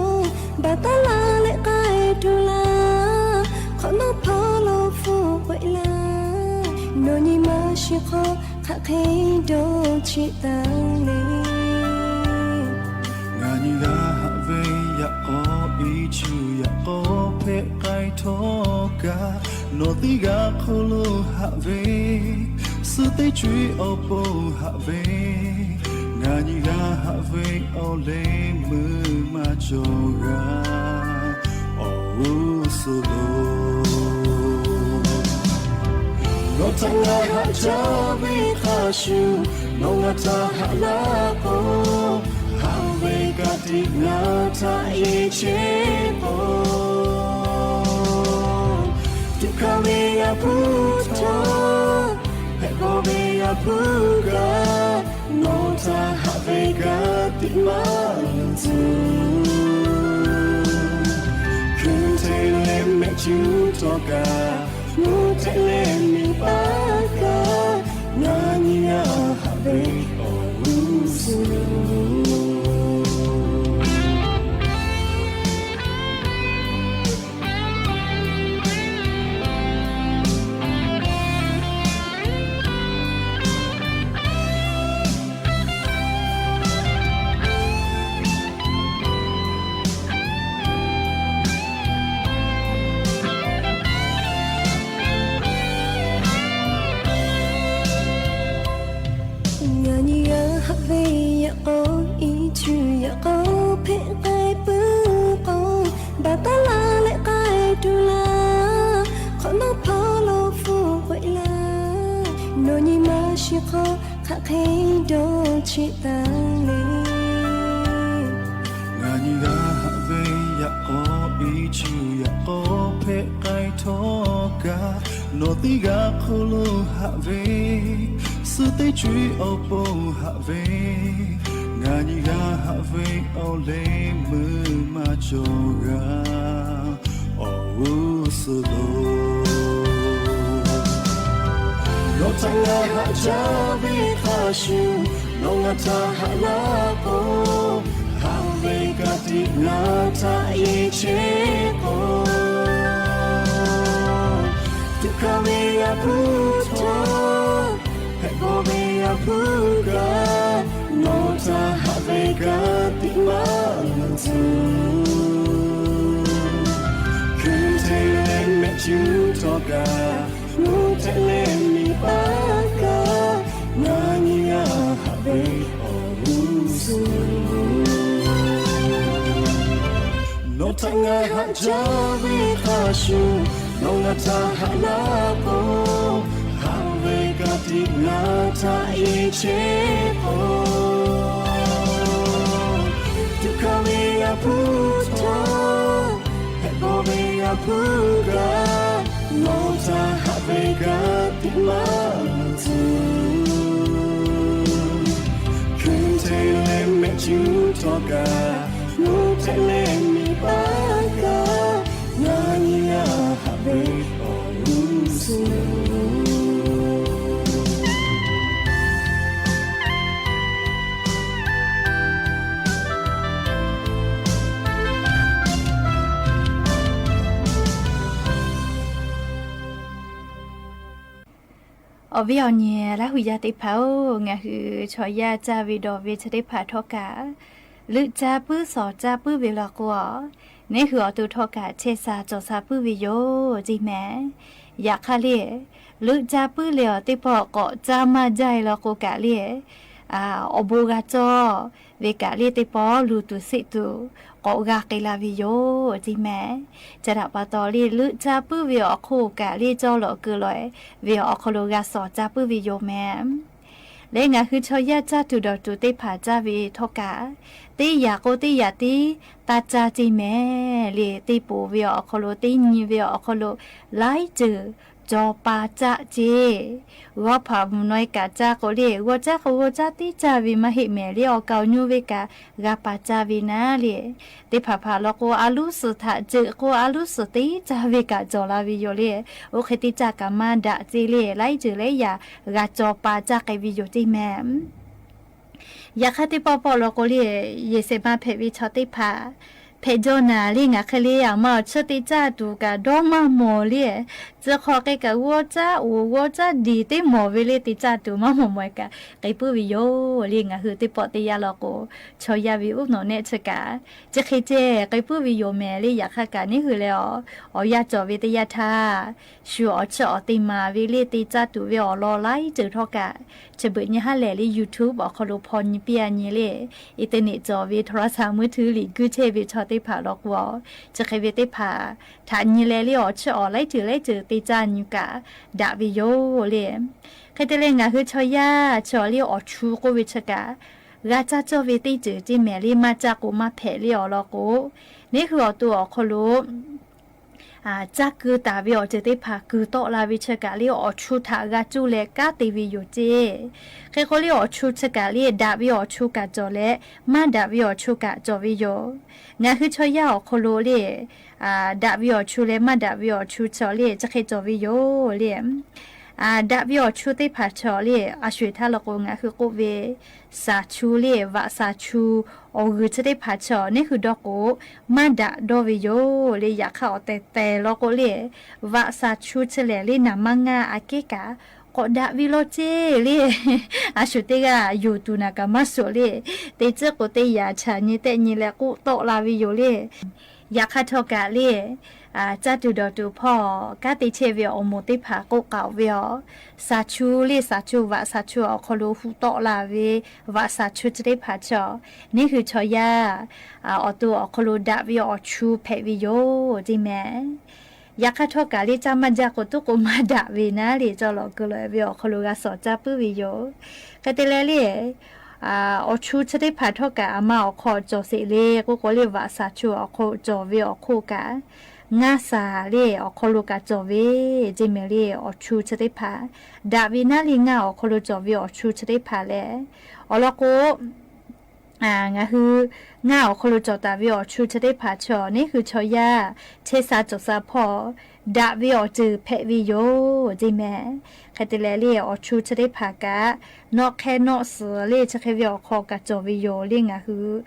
baˬ taˉ laˇ leh k'ai tuˬ laˇ. Hk'awꞈ nawˉ hpawˇ lo hpu k'oꞈ e laˇ, nawˬ nyi ma shiˍ hk'aw hk'aˬ hk'e dawˇ cheˆ taˍ le. Ngaˬ nyi g'a haꞈ ve yaꞈ k'aw, iˉ chuˇ yaꞈ k'aw hpehꞈ k'ai htawˇ kaꞈ, nawˬ teˇ g'aˇ hk'oˆ lo haꞈ ve, suh teˇ co-eˬ awˬ pon haꞈ ve, ngaˬ nyi g'a haꞈ ve awˬ leh meuˇ maˇ cawˬ g'a, awˬ g'uˇ suhˍ lo. Nawˬ htaꞈ ngaˬ haꞈ jaˇ ve hk'a shuˍ, nawˬ ngaˬ htaꞈ haꞈ laˇ k'o, haꞈ ve ka tiꞈ ngaˬ htaꞈ yeˬ chehˇ k'o, tuꞈ hkanˍ ve Yaˇ hpu htawˇ, hpehꞈ bawˬ ve Yaˇ hpu kaꞈ, nawˬ htaꞈ haꞈ ve ka tiꞈ maˇ luˬ tuˬ, hkui hteˇ leh mehˆ cuˉ htawˇ kaꞈ, nuˇ hteˆ leh miˬ paˆ kaꞈ, ngaˬ nyi g'a haꞈ ve awˬ g'uˇ suhˍ lo. Ngaˬ nyi g'a haꞈ ve yaꞈ k'aw, iˉ chuˇ yaꞈ k'aw hpehꞈ k'ai puiˉ k'o, baˬ taˉ laˇ leh k'ai tuˬ laˇ. Hk'awꞈ nawˉ hpawˇ lo hpu k'oꞈ e laˇ, nawˬ nyi ma shiˍ hk'aw hk'aˬ hk'e dawˇ cheˆ taˍ le. Ngaˬ nyi g'a haꞈ ve yaꞈ k'aw, iˉ chuˇ yaꞈ k'aw hpehꞈ k'ai htawˇ kaꞈ, nawˬ teˇ g'aˇ hk'oˆ lo haꞈ ve, suh teˇ co-eˬ awˬ pon haꞈ ve, ngaˬ nyi g'a haꞈ ve awˬ leh meuˇ maˇ cawˬ g'a, awˬ g'uˇ suhˍ lo. Nawˬ htaꞈ ngaˬ haꞈ jaˇ ve hk'a shuˍ, nawˬ ngaˬ htaꞈ haꞈ laˇ k'o, haꞈ ve ka tiꞈ ngaˬ htaꞈ yeˬ chehˇ k'o, tuꞈ hkanˍ ve Yaˇ hpu htawˇ, hpehꞈ bawˬ ve Yaˇ hpu kaꞈ, nawˬ htaꞈ haꞈ ve ka tiꞈ maˇ luˬ tuˬ, hkui hteˇ leh mehˆ cuˉ htawˇ kaꞈ, nuˇ hteˆ leh miˬ paˆ kaꞈ, ngaˬ nyi g'a haꞈ ve awˬ g'uˇ suhˍ lo. Nawˬ htaꞈ ngaˬ haꞈ jaˇ ve hk'a shuˍ, nawˬ ngaˬ htaꞈ haꞈ laˇ k'o, haꞈ ve ka tiꞈ ngaˬ htaꞈ yeˬ chehˇ k'o, tuꞈ hkanˍ ve Yaˇ hpu htawˇ, hpehꞈ bawˬ ve Yaˇ hpu kaꞈ, nawˬ htaꞈ haꞈ ve ka tiꞈ maˇ luˬ tuˬ, hkui hteˇ leh mehˆ cuˉ htawˇ kaꞈ, nuˇ hteˆ leh miˬ paˆ kaꞈ, ngaˬ nyi g'a haꞈ ve awˬ g'uˇ suhˍ lo. Awˬ viˉ awˬ nyi Laˇ huˍ yaˇ teˇ hpaˍ-oˬ, ngaˬ hui chaw yaˇ caˇ ve dawˬ ve chi teˇ hpaˍ htawˇ kaꞈ, leuˆ caˇ puiˉ shawˍ caˇ puiˉ ve law k'o, neˇ hui awˬ to htawˇ kaꞈ chehˇ sha cawˬ sha puiˉ ve yoˬ ceˇ mehˍ. Yaꞈ hk'aˇ le, leuˆ caˇ puiˉ leh awˬ teˇ pawˆ k'awꞈ caˇ maˇ jaˇ e law k'o kaꞈ le, awˬ bon g'a cawˇ ve kaꞈ le teˇ pawˆ luˬ tuˬ seˆ tuˬ k'awꞈ g'a k'ai la ve yoˬ ceˇ mehˍ. Chi htaꞈ pa taw le, leuˆ caˇ puiˉ ve awˬ hk'oˆ kaꞈ le cawˇ lawꞈ keu lawꞈ ve awˬ hk'aw lo g'a shawˍ caˇ puiˉ ve yoˬ mehˍ. Leh ngaˬ hui chaw yaˇ caˇ tuˬ dawˬ tuˬ teˇ hpaˍ caˇ ve htawˇ kaꞈ, teˇ yaꞈ k'o teˇ yaꞈ tiˉ taˇ caˇ ceˇ mehˍ le. Teˇ poˍ ve awˬ hk'aw lo, teˇ nyi ve awˬ hk'aw lo, laiˉ ceuˬ cawˬ pa caˇ ceˇ. G'awˇ hpaꞈ mvuhˬ naw e kaꞈ caˇ k'o le, g'awˇ caˇ k'o g'awˇ caˇ tiˉ caˇ ve maˇ heˆ mehˍ le. Awˬ kaˍ awˬ nyu ve kaꞈ g'a pa caˇ ve naˉ le. Teˇ hpaˍ hpaˍ law k'o, a luˉ suhˍ htaꞈ ceuꞈ k'o a luˉ suhˍ teˇ caˇ ve kaꞈ cawˬ la ve yoˬ le. Oˇ hk'e teˇ caˇ kaꞈ maˇ daꞈ ceˇ le. Laiˉ ceuˬ laiˉ yaꞈ g'a cawˬ pa caˇ k'ai ve yoˬ ceˇ mehˍ. Yaꞈ hk'aˇ teˇ pawˆ pawˆ law k'o le, yehˬ shehˍ ma hpehꞈ ve chaw teˇ hpaˍ hpehꞈ jaw naˍ le, ngaˬ hk'e le aˬ ma awˬ chiˇ te caˇ tuˬ kaꞈ dawˇ maˇ mawˬ le. Tcuh hk'aw k'ai kaꞈ g'awˇ caˉ oˍ g'awˇ caˉ diˬ teˇ mawˬ ve le, te caˇ tuˬ maˇ mawˬ mawˬ kaꞈ k'ai puiˉ ve yoˬ le. Ngaˬ hui teˇ pawˆ teˇ yanˇ law k'o, chaw yaˇ ve uˉ nawꞈ nehˆ chi kaꞈ chi hk'e ceh k'ai puiˉ ve yoˬ mehˍ le. Yaꞈ hk'aˇ kaꞈ neˇ hui leh awˬ, awˬ yanˇ cawˬ ve teˇ yanˇ htaˇ, shu awˬ chiˇ awˬ te maˍ ve le, te caˇ tuˬ ve awˬ lawn laiˉ ceuˬ htawˇ kaꞈ, chi beuꞈ nyi haˉ lehˬ le YouTube awˬ hk'aw lo hpaw nyi piˇ a nyi le, internet cawˬ ve โทรศัพท์มือถือ liꞈ guiˇ chehˇ ve chaw teˇ hpaˍ law k'o, chi hk'e ve teˇ hpaˍ htaꞈ nyi leh le awˬ chiˇ awˬ laiˉ ceuˬ laiˉ ceuˬ te caˇ nyi kaꞈ daꞈ ve yoˬ le. Hk'e te leh ngaˬ hui chaw yaˇ chi awˬ le awˬ chu k'oˆ ve chi kaꞈ, g'a caˇ cawˇ ve teˇ ceuˬ ceˇ mehˍ le, maˇ caˇ k'o maˇ hpehꞈ le awˬ lawn k'o, neˇ hui awˬ to awˬ hk'aw lo caˇ keu taˍ ve awˬ ceuˬ teˇ hpaˍ kuiˬ tawˆ la ve chi kaꞈ le awˬ chu htaꞈ g'a cuˇ leh kanˉ te ve yoˬ ceˇ. Hk'e k'o le awˬ chu chi kaꞈ le daꞈ ve awˬ chu kaꞈ cawˬ leh, maˇ daꞈ ve awˬ chu kaꞈ cawˬ ve yoˬ. Ngaˬ hui chaw yaˇ awˬ hk'aw lo le, daꞈ ve awˬ chu leh maˇ daꞈ ve awˬ chu chi le chi hk'e cawˬ ve yoˬ le. Daꞈ ve awˬ chu teˇ hpaˍ chi le, a sho eˬ htaˇ law k'o ngaˬ hui k'oˆ ve, shaˍ chu le, vaꞈ shaˍ chu, awˬ g'uiˬ chi teˇ hpaˍ chi neˇ hui dawˇ k'o, maˇ daꞈ dawˇ ve yoˬ le. Yaꞈ hk'aˇ awˬ tehˬ tehˬ law k'o le, vaꞈ shaˍ chu chi lehˬ le naˍ maˇ ngaˇ aꞈ kehˉ kaꞈ k'awꞈ daꞈ ve law ceˇ le. A shu teˇ g'aˇ yonˍ tuˬ naˍ kaꞈ maˇ shuˍ le, teˇ ciˉ k'o teˇ yaꞈ chaꞈ nyi tehˆ nyi leh k'oˆ tawˆ la ve yoˬ le. Yaꞈ hk'aˇ htawˇ kaꞈ le, caˇ tuˬ dawˬ tuˬ hpawˇ kanˉ te chehˇ ve awˬ moˍ teˇ hpaˍ k'oˆ k'aoˍ ve aˬ, shaˍ chu le shaˍ chu vaꞈ shaˍ chu awˬ hk'aw lo hu tawˆ la ve vaꞈ shaˍ chu chi teˇ hpaˍ chi, neˇ hui chaw yaˇ awˬ to awˬ hk'aw lo daꞈ ve awˬ chu hpehꞈ ve yoˬ ceˇ mehˍ. Yaꞈ hk'aˇ htawˇ kaꞈ le caˇ maˇ jaˇ k'o tuˉ k'o maˇ daꞈ ve naˉ le, cawˇ lawꞈ keu lawꞈ ve awˬ hk'aw lo g'a shawˍ caˇ puiˉ ve yoˬ. Hk'e te leh le, awˬ chu chi teˇ hpaˍ htawˇ kaꞈ aˬ ma awˬ hk'aw cawˬ sheˍ le k'oˆ k'o le, vaꞈ shaˍ chu awˬ hk'aw cawˬ ve awˬ hk'oˆ kaꞈ, ngaˇ shaˍ le awˬ hk'aw lo kaꞈ cawˬ ve ceˇ mehˍ le. Awˬ chu chi teˇ hpaˍ daꞈ ve naˉ le ngaˇ awˬ hk'aw lo cawˬ ve awˬ chu chi teˇ hpaˍ lehˬ, awˬ lawn k'o, ngaˬ hui ngaˇ awˬ hk'aw lo cawˬ taˍ ve awˬ chu chi teˇ hpaˍ chi neˇ hui chaw yaˇ chehˇ sha cawˬ sha hpawˇ daꞈ ve awˬ ceuˬ hpehꞈ ve yoˬ ceˇ mehˍ. Hk'e te leh le awˬ chu chi teˇ hpaˍ kaꞈ, nawˆ hk'e nawˆ suhˍ le chi hk'e ve awˬ hk'aw kaꞈ cawˬ ve yoˬ le ngaˬ hui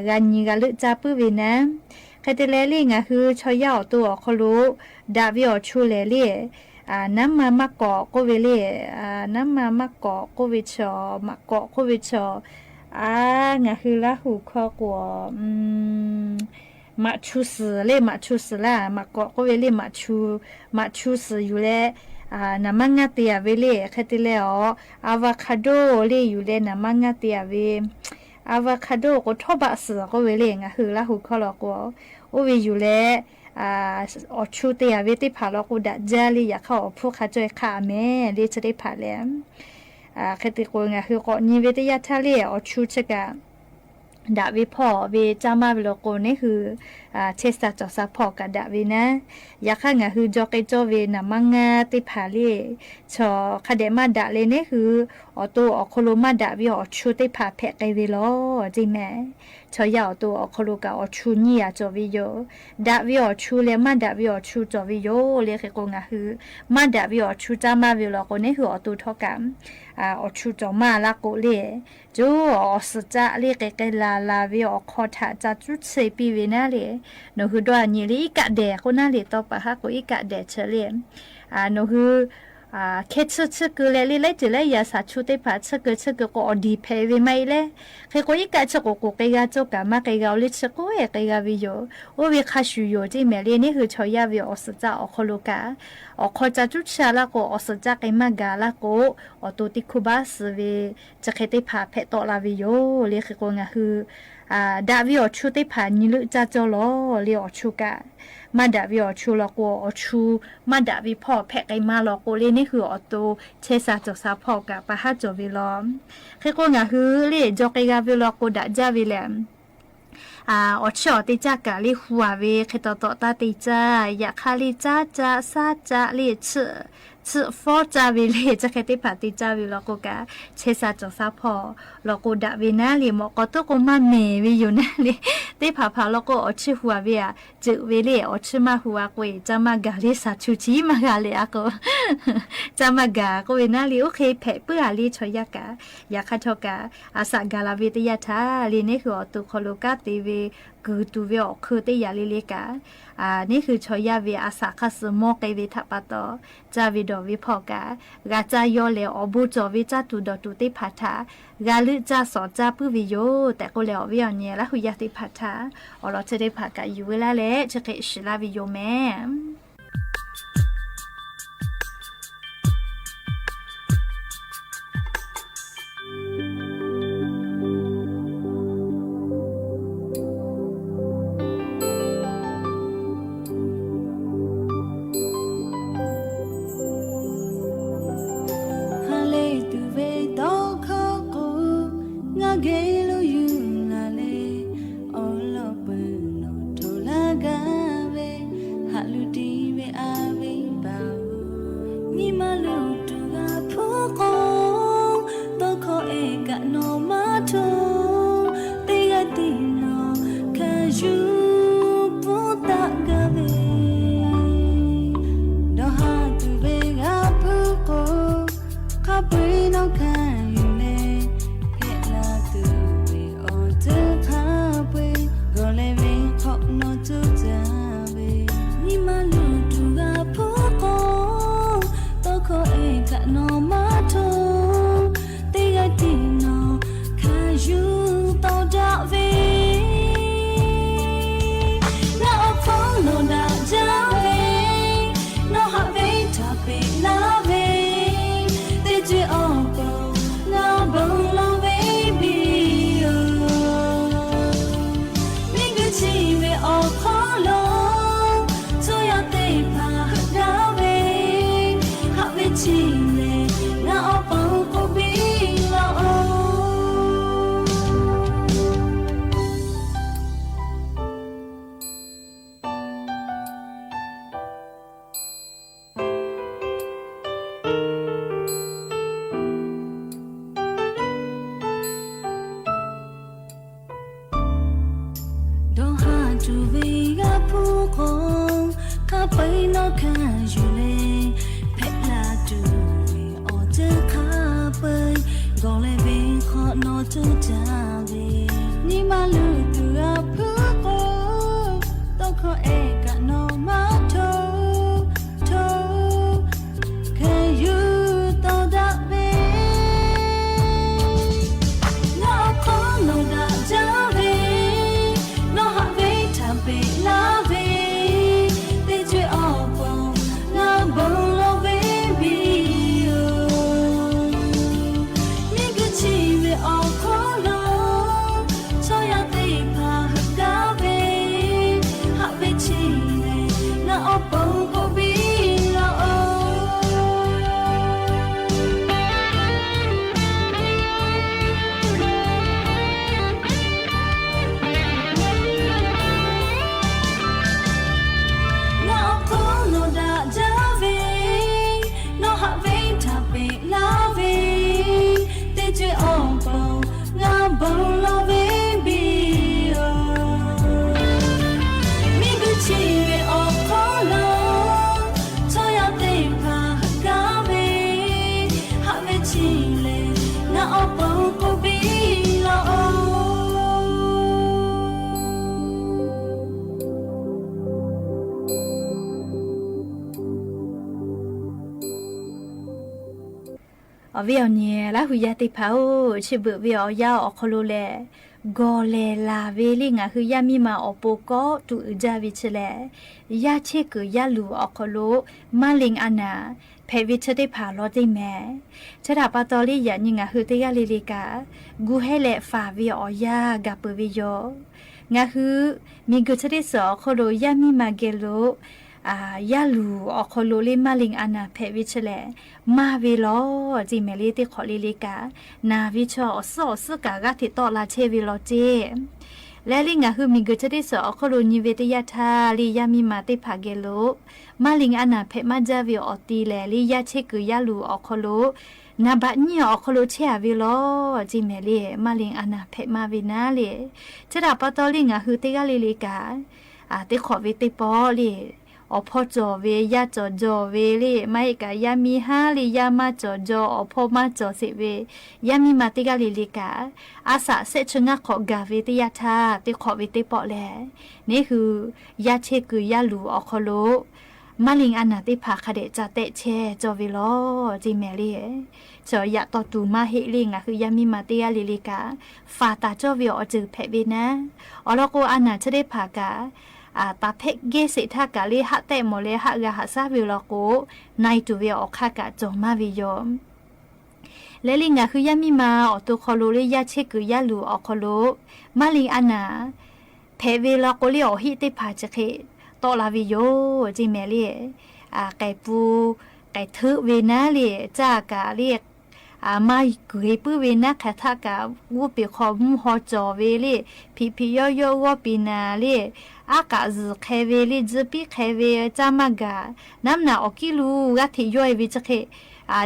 g'a nyi g'a leuˆ caˇ puiˉ ve naˉ. Hk'e te leh le ngaˬ hui chaw yaˇ awˬ to awˬ hk'aw lo daꞈ ve awˬ chu lehˬ le, naˉ ma maˇ kawꞈ k'oˆ ve le, naˉ ma maˇ kawꞈ k'oˆ ve chi, maꞈ kawꞈ k'oˆ ve chi, a, ngaˬ hui Laˇ huˍ hkawˇ k'o, maꞈ chu suhˍ le, maꞈ chu suhˍ laˇ, maꞈ kawꞈ k'oˆ ve le, maꞈ chu, maꞈ chu suhˍ yuˬ leh naˍ maˇ ngaˇ te a ve le. Hk'e te leh awˬ, avocado le yuˬ leh naˍ maˇ ngaˇ te a ve, avocado k'o htawˇ baˆ suhˍ k'oˆ ve le, ngaˬ hui Laˇ huˍ hkawˇ law k'o, oˇ ve yuˬ leh awˬ chu te a ve teˇ hpaˍ law k'o daꞈ jaˇ le. Yaꞈ hk'aˇ awˬ hpfuhˇ hk'a cawˇ e hk'a mehˍ le chi teˇ hpaˍ lehˬ, hk'e te k'o ngaˬ hui k'awꞈ nyi ve teˇ yanˇ htaˇ le awˬ chu chi kaꞈ daꞈ ve hpawˇ ve caˇ maˇ ve law k'o neˇ hui chehˇ sha cawˬ sha hpawˇ kaꞈ daꞈ ve naˉ. Yaꞈ hk'aˇ ngaˬ hui jaw k'ai cawˇ ve naˍ maˇ ngaˇ teˇ hpaˍ le, chaw hk'a dehꞈ maˇ daꞈ leh neˇ hui awˬ to awˬ hk'aw lo maˇ daꞈ ve awˬ chu teˇ hpaˍ hpehꞈ k'ai ve law ceˇ mehˍ. Chaw yaˇ awˬ to awˬ hk'aw lo kaꞈ awˬ chu nyiˇ yaꞈ cawˬ ve yoˬ. Daꞈ ve awˬ chu leh maˇ daꞈ ve awˬ chu cawˬ ve yoˬ le. Hk'e k'o ngaˬ hui maˇ daꞈ ve awˬ chu caˇ maˇ ve law k'o neˇ hui awˬ to htawˇ kaꞈ awˬ chu cawˬ maˇ laˇ k'o le, co awˬ suhˍ caˆ le k'ai k'ai la la ve awˬ hk'aw htaꞈ ca cuˉ chehˇ piˇ ve naˉ le. Nawˬ hui dawˇ a nyi le iˉ kaˆ dehˬ k'oˆ naˉ le, tawˇ paˍ haˉ k'o iˉ kaˆ dehˬ chi le, nawˬ hui hkehˇ tsuhˇ tsuhˇ keu leh le laiˉ ceuˬ laiˉ yaꞈ shaˍ chu teˇ hpaˍ tsuhˇ keu tsuhˇ keu k'o awˬ diˬ hpehꞈ ve maˇ heˆ le. Hk'e k'o iˉ kaˆ chi k'oˍ k'oˍ k'ai g'a cawˇ kaꞈ maˇ k'ai g'a oˬ le, chi k'oˆ e k'ai g'a ve yoˬ. Oˇ ve hk'a shuˍ yoˬ ceˇ mehˍ le neˇ hui chaw yaˇ ve awˬ suhˍ caˆ awˬ hk'aw lo kaꞈ, awˬ hk'aw ca cuˉ chehˇ laˇ k'o awˬ suhˍ caˆ k'ai maˇ gaˬ laˇ k'o, awˬ to teˇ hkuˇ baˆ suhˍ ve chi hk'e teˇ hpaˍ hpehꞈ tawˆ la ve yoˬ le. Hk'e k'o ngaˬ hui daꞈ ve awˬ chu teˇ hpaˍ nyi leuˆ caˇ cawˇ lawˬ le. Awˬ chu kaꞈ maˇ daꞈ ve awˬ chu law k'o awˬ chu maˇ daꞈ ve hpawˇ hpehꞈ k'ai maˇ law k'o le neˇ hui awˬ to chehˇ sha cawˬ sha hpawˇ kaꞈ pa haˉ cawˬ ve law. Hk'e k'o ngaˬ hui le jaw k'ai g'a ve law k'o daꞈ jaˇ ve lehˬ, awˬ chiˇ awˬ te caˇ kaꞈ le hu a ve hk'e taw tawꞈ taˇ te caˇ. Yaꞈ hk'aˇ le caˉ caˆ shaˉ caˆ le chiˇ Chi fawˉ caˇ ve le, chi hk'e teˇ hpaˍ te caˇ ve law k'o kaꞈ, chehˇ sha cawˬ sha hpawˇ law k'o daꞈ ve naˉ le, mawꞈ k'aw toˉ k'o maˇ mehˍ ve yoˬ naˉ le. Teˇ hpaˍ hpaˍ law k'o awˬ chiˇ hu a ve aꞈ ceuˬ ve le, awˬ chiˇ maˇ hu a k'o e, caˇ maˇ gaˬ le, shaˍ chu chi maˇ g'a le a k'o, caˇ maˇ gaˬ k'oˆ ve naˉ le. Oˇ hk'e hpehꞈ puiˉ a le chaw yaˇ kaꞈ, yaꞈ hk'aˇ htawˇ kaꞈ, a shaꞈ gaˬ la ve teˇ yanˇ htaˇ le, neˇ hui awˬ to hk'aw lo kanˉ te ve, kuiˬ tuˬ ve awˬ hk'eun teˇ yanˇ le le kaꞈ, neˇ hui chaw yaˇ ve a shaꞈ hk'aˇ suh mawˇ k'ai ve htaꞈ pa taw, caˇ ve dawˬ ve hpawˇ kaꞈ, g'a caˇ yaw lehˬ awˬ bon cawˬ ve caˇ tuˬ dawˬ tuˬ teˇ hpaˍ htaꞈ g'a leuˆ caˇ shawˍ caˇ puiˉ ve yoˬ tehꞈ k'oˆ leh, awˬ viˉ awˬ nyi Laˇ hu yaˇ teˇ hpaˍ htaꞈ awˬ lawn chi teˇ hpaˍ kaꞈ yuˬ ve laˇ leh chi hk'e shiˍ laˇ ve yoˬ mehˍ. Ha lehˬ tuˬ ve tawˇ hkawˇ k'o, ngaˬ geh lo yuˬ laˬ leh, awˬ lawn peuˬ nawˬ hto laˇ gaˇ ve, haꞈ luˬ tiˉ ve a ve paˍ-oˬ, nyi ma luˬ tuˬ g'a hpuˉ k'o, tawˇ hkawˇ ehˉ kaꞈ nawˬ maˇ hto, teˇ g'aˇ tiˉ nawˬ hk'a shuˍ pfuhˇ taˆ gaˇ ve, dawˇ haˍ tuˬ ve g'a hpuˉ k'o, hk'a peu-eˬ nawˬ hkanˍ yuˬ leh, hpehꞈ la tuˬ ve awˬ tcuhˉ hk'a peu-eˬ gawˬ leh ve hk'awꞈ nawˬ coˇ caˇ ve, nyi ma luˬ tuˬ g'a hpuˉ k'o, tawˇ hkawˇ ehˉ kaꞈ nawˬ maˇ hto, teˇ g'aˇ tiˉ nawˬ hk'a shuˍ tawˍ daꞈ ve, ngaˬ awˬ hk'aw lo daꞈ jaˇ ve, nawˬ haꞈ ve htaꞈ peꞈ laˇ ve, teˇ ceuˬ awˬ pon ngaˬ bon lawˬ ve biˇ yoˬ. Miˬguiˬ chi ve awˬ hk'aw lo, chaw yaˇ teˇ hpaˍ heuˆ gaˇ ve, haꞈ ve chi lehˬ ngaˬ awˬ pon k'oˆ piˇ laˇ-oˆ. Dawˇ haˍ tuˬ ve g'a hpuˇ k'o, hk'a peu-eˬ nawˬ hkanˍ yuˬ leh, hpehꞈ la tuˬ ve awˬ tcuhˉ hk'a peu-eˬ gawˬ leh ve hk'awꞈ nawˬ coˇ caˇ ve, nyi ma luˬ tuˬ g'a hpuˉ k'o, tawˇ hkawˇ ehˉ kaꞈ nawˬ maˇ hto, hto, hk'e yuˬ tawˍ daꞈ ve, ngaˬ awˬ hk'aw lo daꞈ jaˇ ve, nawˬ haꞈ ve htaꞈ peꞈ laˇ ve, teˇ ceuˬ awˬ pon ngaˬ bon lawˬ ve biˇ yoˬ. Miˬguiˬ chi ve awˬ hk'aw lo, chaw yaˇ teˇ hpaˍ heuˆ gaˇ ve, haꞈ ve chi lehˬ ngaˬ awˬ pon k'oˆ piˇ laˇ-oˆ. Ngaˬ awˬ hk'aw lo daꞈ jaˇ ve, nawˬ haꞈ ve htaꞈ peꞈ laˇ ve, teˇ ceuˬ awˬ pon ngaˬ bon lawˬ ve biˇ yoˬ. Miˬguiˬ chi ve awˬ hk'aw lo, chaw yaˇ teˇ hpaˍ heuˆ gaˇ ve, haꞈ ve chi lehˬ ngaˬ awˬ pon k'oˆ piˇ laˇ-oˆ. Awˬ viˉ awˬ nyi Laˇ hu yaˇ teˇ hpaˍ-oˬ, chi beuꞈ ve awˬ yanˇ awˬ hk'aw lo lehˬ, gawˬ lehˬ laˬ ve le ngaˬ hui yaˇ miˇ ma awˬ pon kawˆ tuˬ uiˍ jaˇ ve chi lehˬ, yaˇ chehˇ kuiˬ yaˇ luˬ awˬ hk'aw lo มะเร็งอาหาร hpehꞈ ve chi teˇ hpaˍ law teˇ mehˍ. Chi htaꞈ pa taw le yaꞈ nyi ngaˬ hui teˇ g'aˇ le le kaꞈ, gu hehˉ leh faˍ ve awˬ yanˇ gaˬ peuˬ ve yoˬ. Ngaˬ hui miˬguiˬ chi teˇ suhˍ awˬ hk'aw lo yaˇ miˇ ma geh lo yaˇ luˬ awˬ hk'aw lo le มะเร็งอาหาร hpehꞈ ve chi lehˬ, maˇ ve law, teˇ mehˍ le teˇ hk'awꞈ le le kaꞈ, naˬ ve chaw awˬ suhˉ awˬ suhˉ kaꞈ g'aˇ hteꞈ tawˆ la chehˇ ve law ceˇ. Leh le ngaˬ hui miˬguiˬ chi teˇ suhˍ awˬ hk'oˆ lo nyi ve teˇ yanˇ htaˇ le, yaˇ miˇ ma teˇ hpaˍ geh lo มะเร็ง aˉ naˬ hpehꞈ maˇ jaˇ ve awˬ ti lehˬ le, yaˇ chehˇ kuiˬ yaˇ luˬ awˬ hk'aw lo naˍ baꞈ nyiˇ awˬ hk'aw lo chehˇ a ve law ceˇ mehˍ le, มะเร็ง aˉ naˬ hpehꞈ maˇ ve naˉ le. Chi htaꞈ pa taw le ngaˬ hui teˇ g'aˇ le le kaꞈ, teˇ hk'awꞈ ve teˇ pawˆ le, awˬ hpawˇ cawˬ ve, yaˇ cawˬ jaw ve le, maˇ heˆ kaꞈ yaˇ miˇ haˉ le yaˇ maˇ cawˬ jaw, awˬ hpawˇ maˇ cawˬ sheˍ ve yaˇ miˇ ma teˇ g'aˇ le le kaꞈ, a shaꞈ shehˆ chi ngaˇ hk'awꞈ gaˬ ve teˇ yanˇ htaˇ, teˇ hk'awꞈ ve teˇ pawˆ lehˬ, neˇ hui yaˇ chehˇ kuiˬ yaˇ luˬ awˬ hk'aw lo มะเร็ง aˉ naˬ teˇ hpaˍ hk'a dehꞈ ca tehˆ chehˇ cawˇ ve law ceˇ mehˍ le. Chi yaꞈ taw tuˬ maˇ heˆ le, ngaˬ hui yaˇ miˇ ma teˇ g'aˇ le le kaꞈ faˍ taˍ cawˇ ve awˬ ceuˬ hpehꞈ ve naˉ. Awˬ lawn k'o, aˉ naˬ chi teˇ hpaˍ kaꞈ taˍ hpehˆ gehˇ sheˍ htaˇ kaꞈ le haˆ tehˆ mawˬ leh haˆ g'a haꞈ shaˉ ve law k'o, na e tuˬ ve awˬ hk'aˇ kaꞈ cawˬ maˇ ve yoˬ. Leh le ngaˬ hui yaˇ miˇ ma awˬ to hk'aw lo le yaˇ chehˇ kuiˬ yaˇ luˬ awˬ hk'aw lo มะเร็ง aˉ naˬ hpehꞈ ve law k'o le awˬ heˆ teˇ hpaˍ chi hk'e tawˆ la ve yoˬ ceˇ mehˍ le. K'ehˬ pu k'ehˬ hteuˆ ve naˉ le, caˇ kaꞈ le maˇ kuiˬ e puiˉ ve naˉ hk'aˬ htaˇ kaꞈ g'uˇ peˬ hk'aw mvuhˇ haw cawˬ ve le, hpiꞈ hpiꞈ yawˇ yawˇ g'awˇ piˍ naˍ le, aˉ k'aꞈ zuhˬ hk'e ve le, tzuhˇ piˉ hk'e ve caˇ maˇ gaˬ, naˉ mvuhˇ naꞈ awˬ kiˉ lu g'aˇ hteꞈ yawˇ e ve chi hk'e,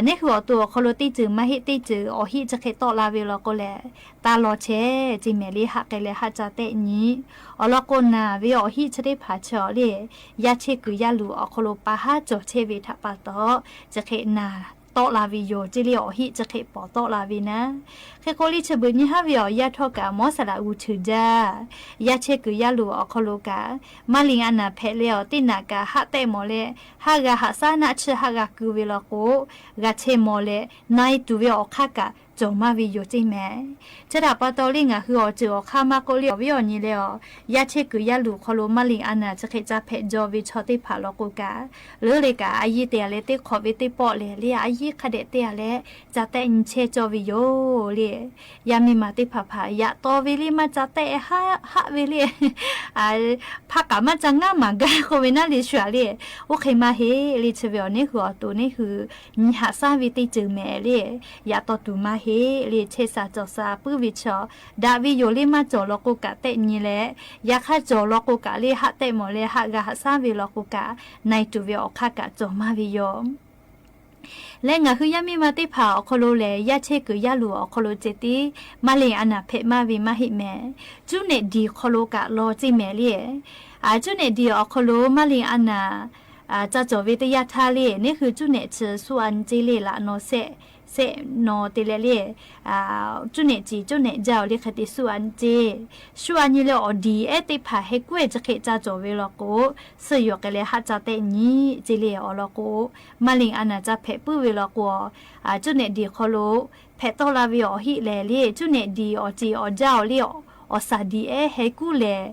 neˇ hui awˬ to awˬ hk'aw lo teˇ ceuˬ maˇ heˆ teˇ ceuˬ awˬ heˆ chi hk'e tawˆ la ve law k'o lehˬ, taˇ law chehˇ ceˇ mehˍ le, haˆ k'ai leh haˆ ca tehˆ nyi. Awˬ lawn k'o, naˬ ve awˬ heˆ chi teˇ hpaˍ chi awˬ le, yaˇ chehˇ kuiˬ yaˇ luˬ awˬ hk'aw lo pa haˉ cawˬ chehˇ ve htaꞈ pa taw, chi hk'e naˬ tawˆ la ve yoˬ ceˇ le, awˬ heˆ chi hk'e pawˍ tawˆ la ve naˉ. Hk'e k'o le chi beuꞈ nyi haˉ ve awˬ yanˇ htawˇ kaꞈ mawˉ saˍ laꞈ g'u cheuˬ jaˇ, yaˇ chehˇ kuiˬ yaˇ luˬ awˬ hk'aw lo kaꞈ มะเร็ง aˉ naˬ hpehꞈ leh awˬ teˇ naꞈ kaꞈ haˆ tehˆ mawˬ leh haˆ g'a haꞈ shaˉ naˆ chiˇ haˆ g'a ku ve law k'o, g'a chehˇ mawˬ leh na e tuˬ ve awˬ hk'aˇ kaꞈ cawˬ maˇ ve yoˬ ceˇ mehˍ. Chi htaꞈ pa taw le ngaˬ hui awˬ ceuˬ awˬ hk'aˇ maˇ k'oˆ le awˬ viˉ awˬ nyi leh awˬ, yaˇ chehˇ kuiˬ yaˇ luˬ hk'aw lo มะเร็ง aˉ naˬ chi hk'e ca hpehꞈ jaw ve chaw teˇ hpaˍ law k'o kaꞈ, leuˉ le kaꞈ a yiˇ te a leh teˇ hk'awꞈ ve teˇ pawˆ lehˬ le a yiˇ hk'a dehꞈ te a leh ca tehˆ nyi chehˇ cawˇ ve yoˬ le. Yaˇ miˇ ma teˇ hpaˍ hpaˍ yaꞈ taw ve le maˇ ca tehˆ haˆ haˆ ve le, hpaˇ kaꞈ maˇ ca ngaˉ maˍ gaˇ k'oˆ ve naˉ le shu a le. Oˇ hk'e maˇ heˆ le, chi ve awˬ neˇ hui awˬ to neˇ hui nyi haꞈ shaˉ ve teˇ ceuˬ mehˍ le. Yaꞈ taw tuˬ maˇ heˆ le, chehˇ sha cawˬ sha puiˉ ve chaw, daꞈ ve yoˬ le maˇ cawˬ law k'o kaꞈ tehˆ nyi leh, yaꞈ hk'aˇ cawˬ law k'o kaꞈ le haˆ tehˆ mawˬ leh haˆ g'a haꞈ shaˉ ve law k'o kaꞈ na e tuˬ ve awˬ hk'aˇ kaꞈ cawˬ maˇ ve yoˬ. Leh ngaˬ hui yaˇ miˇ ma teˇ hpaˍ awˬ hk'aw lo lehˬ, yaˇ chehˇ kuiˬ yaˇ luˬ awˬ hk'aw lo ceh tiˉ มะเร็ง aˉ naˬ hpehꞈ maˇ ve maˇ heˆ mehˍ. Cuˇ nehꞈ diˬ hk'aw lo kaꞈ law ceˇ mehˍ le. Cuˇ nehꞈ diˬ awˬ hk'aw lo มะเร็ง aˉ naˬ ca cawˬ ve teˇ yanˇ htaˇ le, neˇ hui cuˇ nehꞈ chi suˆ a nyi ceˇ le, laꞈ naw sehˆ, sehˆ naw te leh le, cuˇ nehꞈ ciˍ cuˇ nehꞈ jaˇ oˬ le hk'e te suˆ a nyi ceˇ. Suˆ a nyi leh awˬ diˍ ehˉ teˇ hpaˍ heh kuˉ ehˉ chi hk'e ca cawˬ ve law k'o, suhˆ yoˬ k'ai leh haˆ ca tehˆ nyi ceˇ le. Awˬ lawn k'o, มะเร็ง aˉ naˬ ca hpehꞈ puiˉ ve law k'o, cuˇ nehꞈ diˬ hk'aw lo hpehꞈ tawˆ la ve awˬ heˆ lehˬ le, cuˇ nehꞈ diˬ awˬ ceˬ awˬ jaˇ oˬ le, awˬ shaˍ diˍ ehˉ heh kuˉ lehˬ,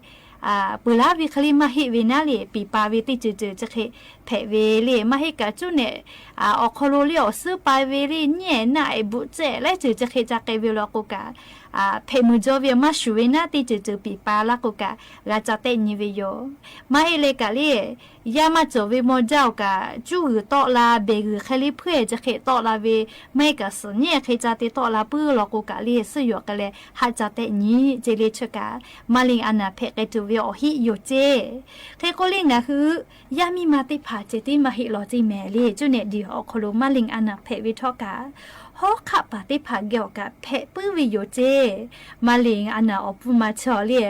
peuˬ laˉ ve hk'e le maˇ heˆ ve naˉ le, piˍ pa ve teˇ ceuˬ ceuˬ chi hk'e hpehꞈ ve le. Maˇ heˆ kaꞈ cuˇ nehꞈ awˬ hk'aw lo le awˬ suhˉ pa ve le nyiˉ ehˍ naˆ ehˍ buꞈ cehˬ laiˉ ceuˬ chi hk'e ca k'ai ve law k'o kaꞈ, hpehꞈ meuˬ jaw ve maˇ shuˍ ve naˉ teˇ ceuˬ ceuˬ piˍ pa laˇ k'o kaꞈ g'a ca tehˆ nyi ve yoˬ. Maˇ heˆ leh kaꞈ le, yaˇ maˇ cawˬ ve maw jaˇ oˬ kaꞈ, cuˇ g'uiˬ tawˆ la, behˬ g'uiˬ hk'e le hpuiˇ ehˍ chi hk'e tawˆ la ve, maˇ heˆ kaꞈ suhˍ nyiˉ ehˍ hk'e ca te tawˆ la puiˉ law k'o kaꞈ le, suhˆ yoˬ k'ai leh haˆ ca tehˆ nyi ceˇ le. Chi kaꞈ มะเร็ง aˉ naˬ hpehꞈ k'ai tuˬ ve awˬ heˆ yoˬ ceˇ. Hk'e k'o le ngaˬ hui yaˇ miˇ ma teˇ hpaˍ ceh tiˉ maˇ heˆ law ceˇ mehˍ le. Cuˇ nehꞈ diˬ awˬ hk'aw lo มะเร็ง aˉ naˬ hpehꞈ ve htawˇ kaꞈ, hawˉ hk'aˆ paˍ teˇ hpaˍ geh awˬ kaꞈ hpehꞈ puiˉ ve yoˬ ceˇ. มะเร็ง aˉ naˬ awˬ pfuhˇ ma chaw le,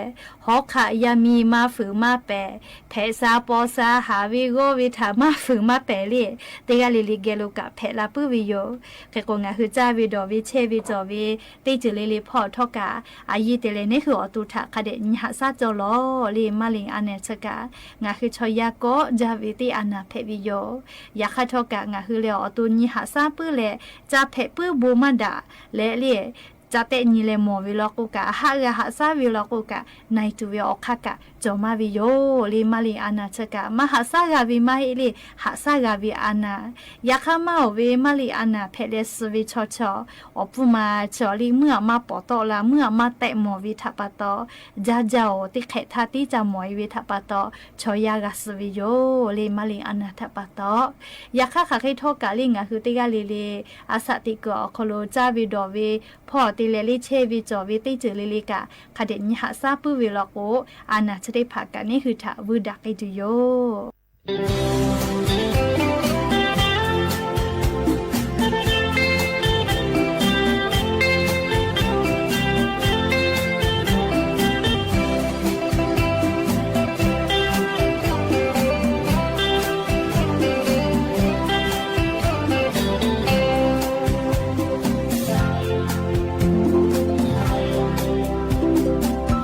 hawˉ hk'aˆ yaˇ miˇ maˇ fuiˍ maˇ pehˍ, hpehꞈ sha paw sha haˍ ve g'awˇ ve htaꞈ maˇ fuiˍ maˇ pehˍ le, teˇ g'aˇ le le geh lo kaꞈ hpehꞈ la puiˉ ve yoˬ. Hk'e k'o ngaˬ hui caˇ ve dawˬ ve chehˇ ve cawˬ ve teˇ ceuˬ le le hpawˇ htawˇ kaꞈ, a yiˇ te leh neˇ hui awˬ to htaꞈ hk'a dehꞈ nyi haꞈ shaˉ cawˇ lawˬ le. มะเร็ง aˉ naˬ chi kaꞈ ngaˬ hui chaw yaˇ kawˆ jaˇ ve teˇ aˉ naˬ hpehꞈ ve yoˬ. Yaꞈ hk'aˇ htawˇ kaꞈ ngaˬ hui leh awˬ to nyi haꞈ shaˉ puiˉ leh, ca hpehꞈ puiˉ bon maˇ daꞈ leh le, ca tehˆ nyi leh mawˬ ve law k'o kaꞈ, haˆ g'a haꞈ shaˉ ve law k'o kaꞈ, na e tuˬ ve awˬ hk'aˇ kaꞈ cawˬ maˇ ve yoˬ le. มะเร็ง aˉ naˬ chi kaꞈ maˇ haꞈ shaˉ g'a ve maˇ heˆ le, haꞈ shaˉ g'a ve aˉ naˬ. Yaꞈ hk'aˇ maˇ oˬ ve มะเร็ง aˉ naˬ hpehꞈ leh suh ve chaw chaw, awˬ pfuhˇ ma chaw le meuˇ aꞈ maˇ pawˍ tawˆ la, meuˇ aꞈ maˇ tehˆ mawˬ ve htaꞈ pa taw, jaˇ jaˇ oˬ teˇ hk'ehꞈ htaˇ tiˉ ca mawˬ e ve htaꞈ pa taw, chaw yaˇ g'a suh ve yoˬ le. มะเร็ง aˉ naˬ htaꞈ pa taw, yaꞈ hk'aˇ hk'aˬ hk'e htawˇ kaꞈ le ngaˬ hui teˇ g'aˇ le le, a shaꞈ teꞈ kuiˬ awˬ hk'aw lo caˇ ve dawˬ ve hpawˇ lehˬ le chehˇ ve cawˬ ve teˇ ceuˬ le le kaꞈ hk'a dehꞈ nyi haꞈ shaˉ puiˉ ve law k'o, a naˬ chi teˇ hpaˍ kaꞈ neˇ hui htaꞈ vuiˇ daꞈ k'ai tuˬ yoˬ.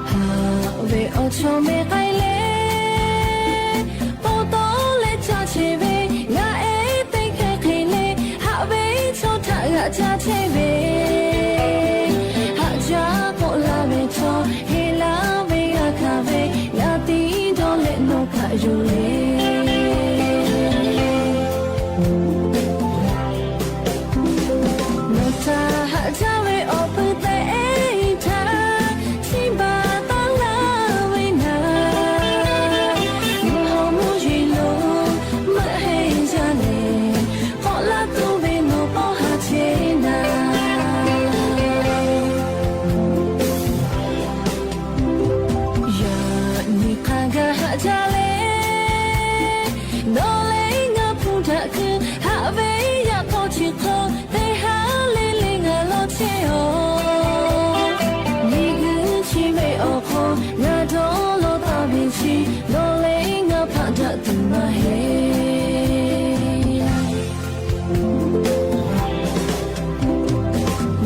Haꞈ ve awˬ chawˇ meh k'ai leh, pawˇ tawˆ leh caˇ chehˇ ve, ngaˬ ehˉ teˇ hkehˇ hk'e le, haꞈ ve chaw htaꞈ g'aꞈ caˇ chehˇ ve, haꞈ jaˇ k'awꞈ la ve chaw, heˆ laˇ ve g'a hkanˍ ve, g'a tiˉ dawˇ leh nawˬ htaꞈ yonˍ le. Nawˬ htaꞈ haꞈ jaˇ ve awˬ pui tehꞈ htaˇ, chiˇ baˬ taˉ laˇ ve naˍ, mvuhˇ hawˉ mvuhˇ yeˬ lo meuˆ heˆ jaˇ le, k'awꞈ laˇ tuˬ ve nawˬ pawˇ ha chehˇ naˍ. Yaꞈ nyi hk'a gaˬ haꞈ jaˇ le, nawˬ leh ngaˬ hpu htaꞈ hkui haꞈ ve yaꞈ k'aw chi hk'aw, teˇ haˉ le le ngaˬ lawˇ chehˇ-oˬ. Miˬguiˬ chi ve awˬ hk'aw ngaˬ dawˇ law taˍ ve chi, nawˬ leh ngaˬ hpaꞈ daꞈ tuˬ maˇ heˆ.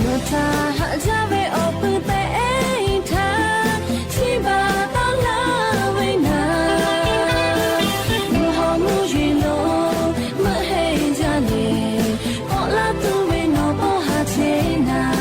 Nawˬ htaꞈ haꞈ jaˇ ve awˬ pui tehꞈ htaˇ, chiˇ baˬ taˉ laˇ ve naˍ, mvuhˇ hawˉ mvuhˇ yeˬ lo meuˆ heˆ jaˇ le, k'awꞈ laˇ tuˬ ve nawˬ pawˇ ha chehˇ naˍ.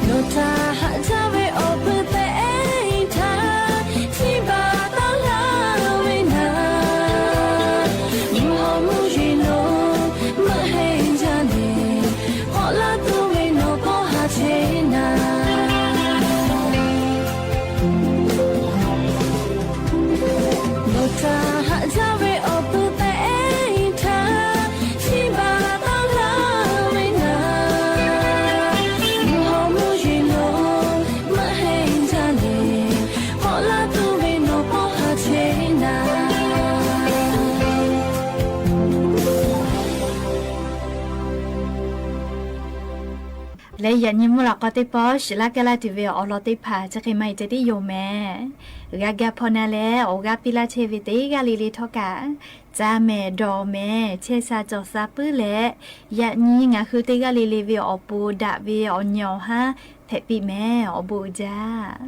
Nawˬ htaꞈ haꞈ jaˇ ve awˬ pui tehꞈ htaˇ, chiˇ baˬ taˉ laˇ ve naˍ, mvuhˇ hawˉ mvuhˇ yeˬ lo meuˆ heˆ jaˇ le, k'awꞈ laˇ tuˬ ve nawˬ pawˇ ha chehˇ naˍ. Nawˬ htaꞈ haꞈ jaˇ ve awˬ pui tehꞈ htaˇ, chiˇ baˬ taˉ laˇ ve naˍ, mvuhˇ hawˉ mvuhˇ yeˬ lo meuˆ heˆ jaˇ le, k'awꞈ laˇ tuˬ ve nawˬ pawˇ ha chehˇ naˍ. Leh yaꞈ nyi mvuhˇ lawꞈ k'aw teˇ pawˆ shiˍ laˇ kaˇ laˇ tuˬ ve awˬ lawn teˇ hpaˍ chi hk'e maˇ heˆ ceh tiˉ yoˬ mehˍ. G'a ga hpaw na leh awˬ g'aˇ piˇ laˇ chehˇ ve teˇ g'aˇ le le htawˇ kaꞈ, ca mehˍ dawˬ mehˍ chehˇ sha cawˬ sha puiˉ leh, yaꞈ nyi ngaˬ hui teˇ g'aˇ le le ve awˬ pon daꞈ ve awˬ nyi awˬ haˉ hpehꞈ piˇ mehˍ. Awˬ bon uiˍ jaˇ.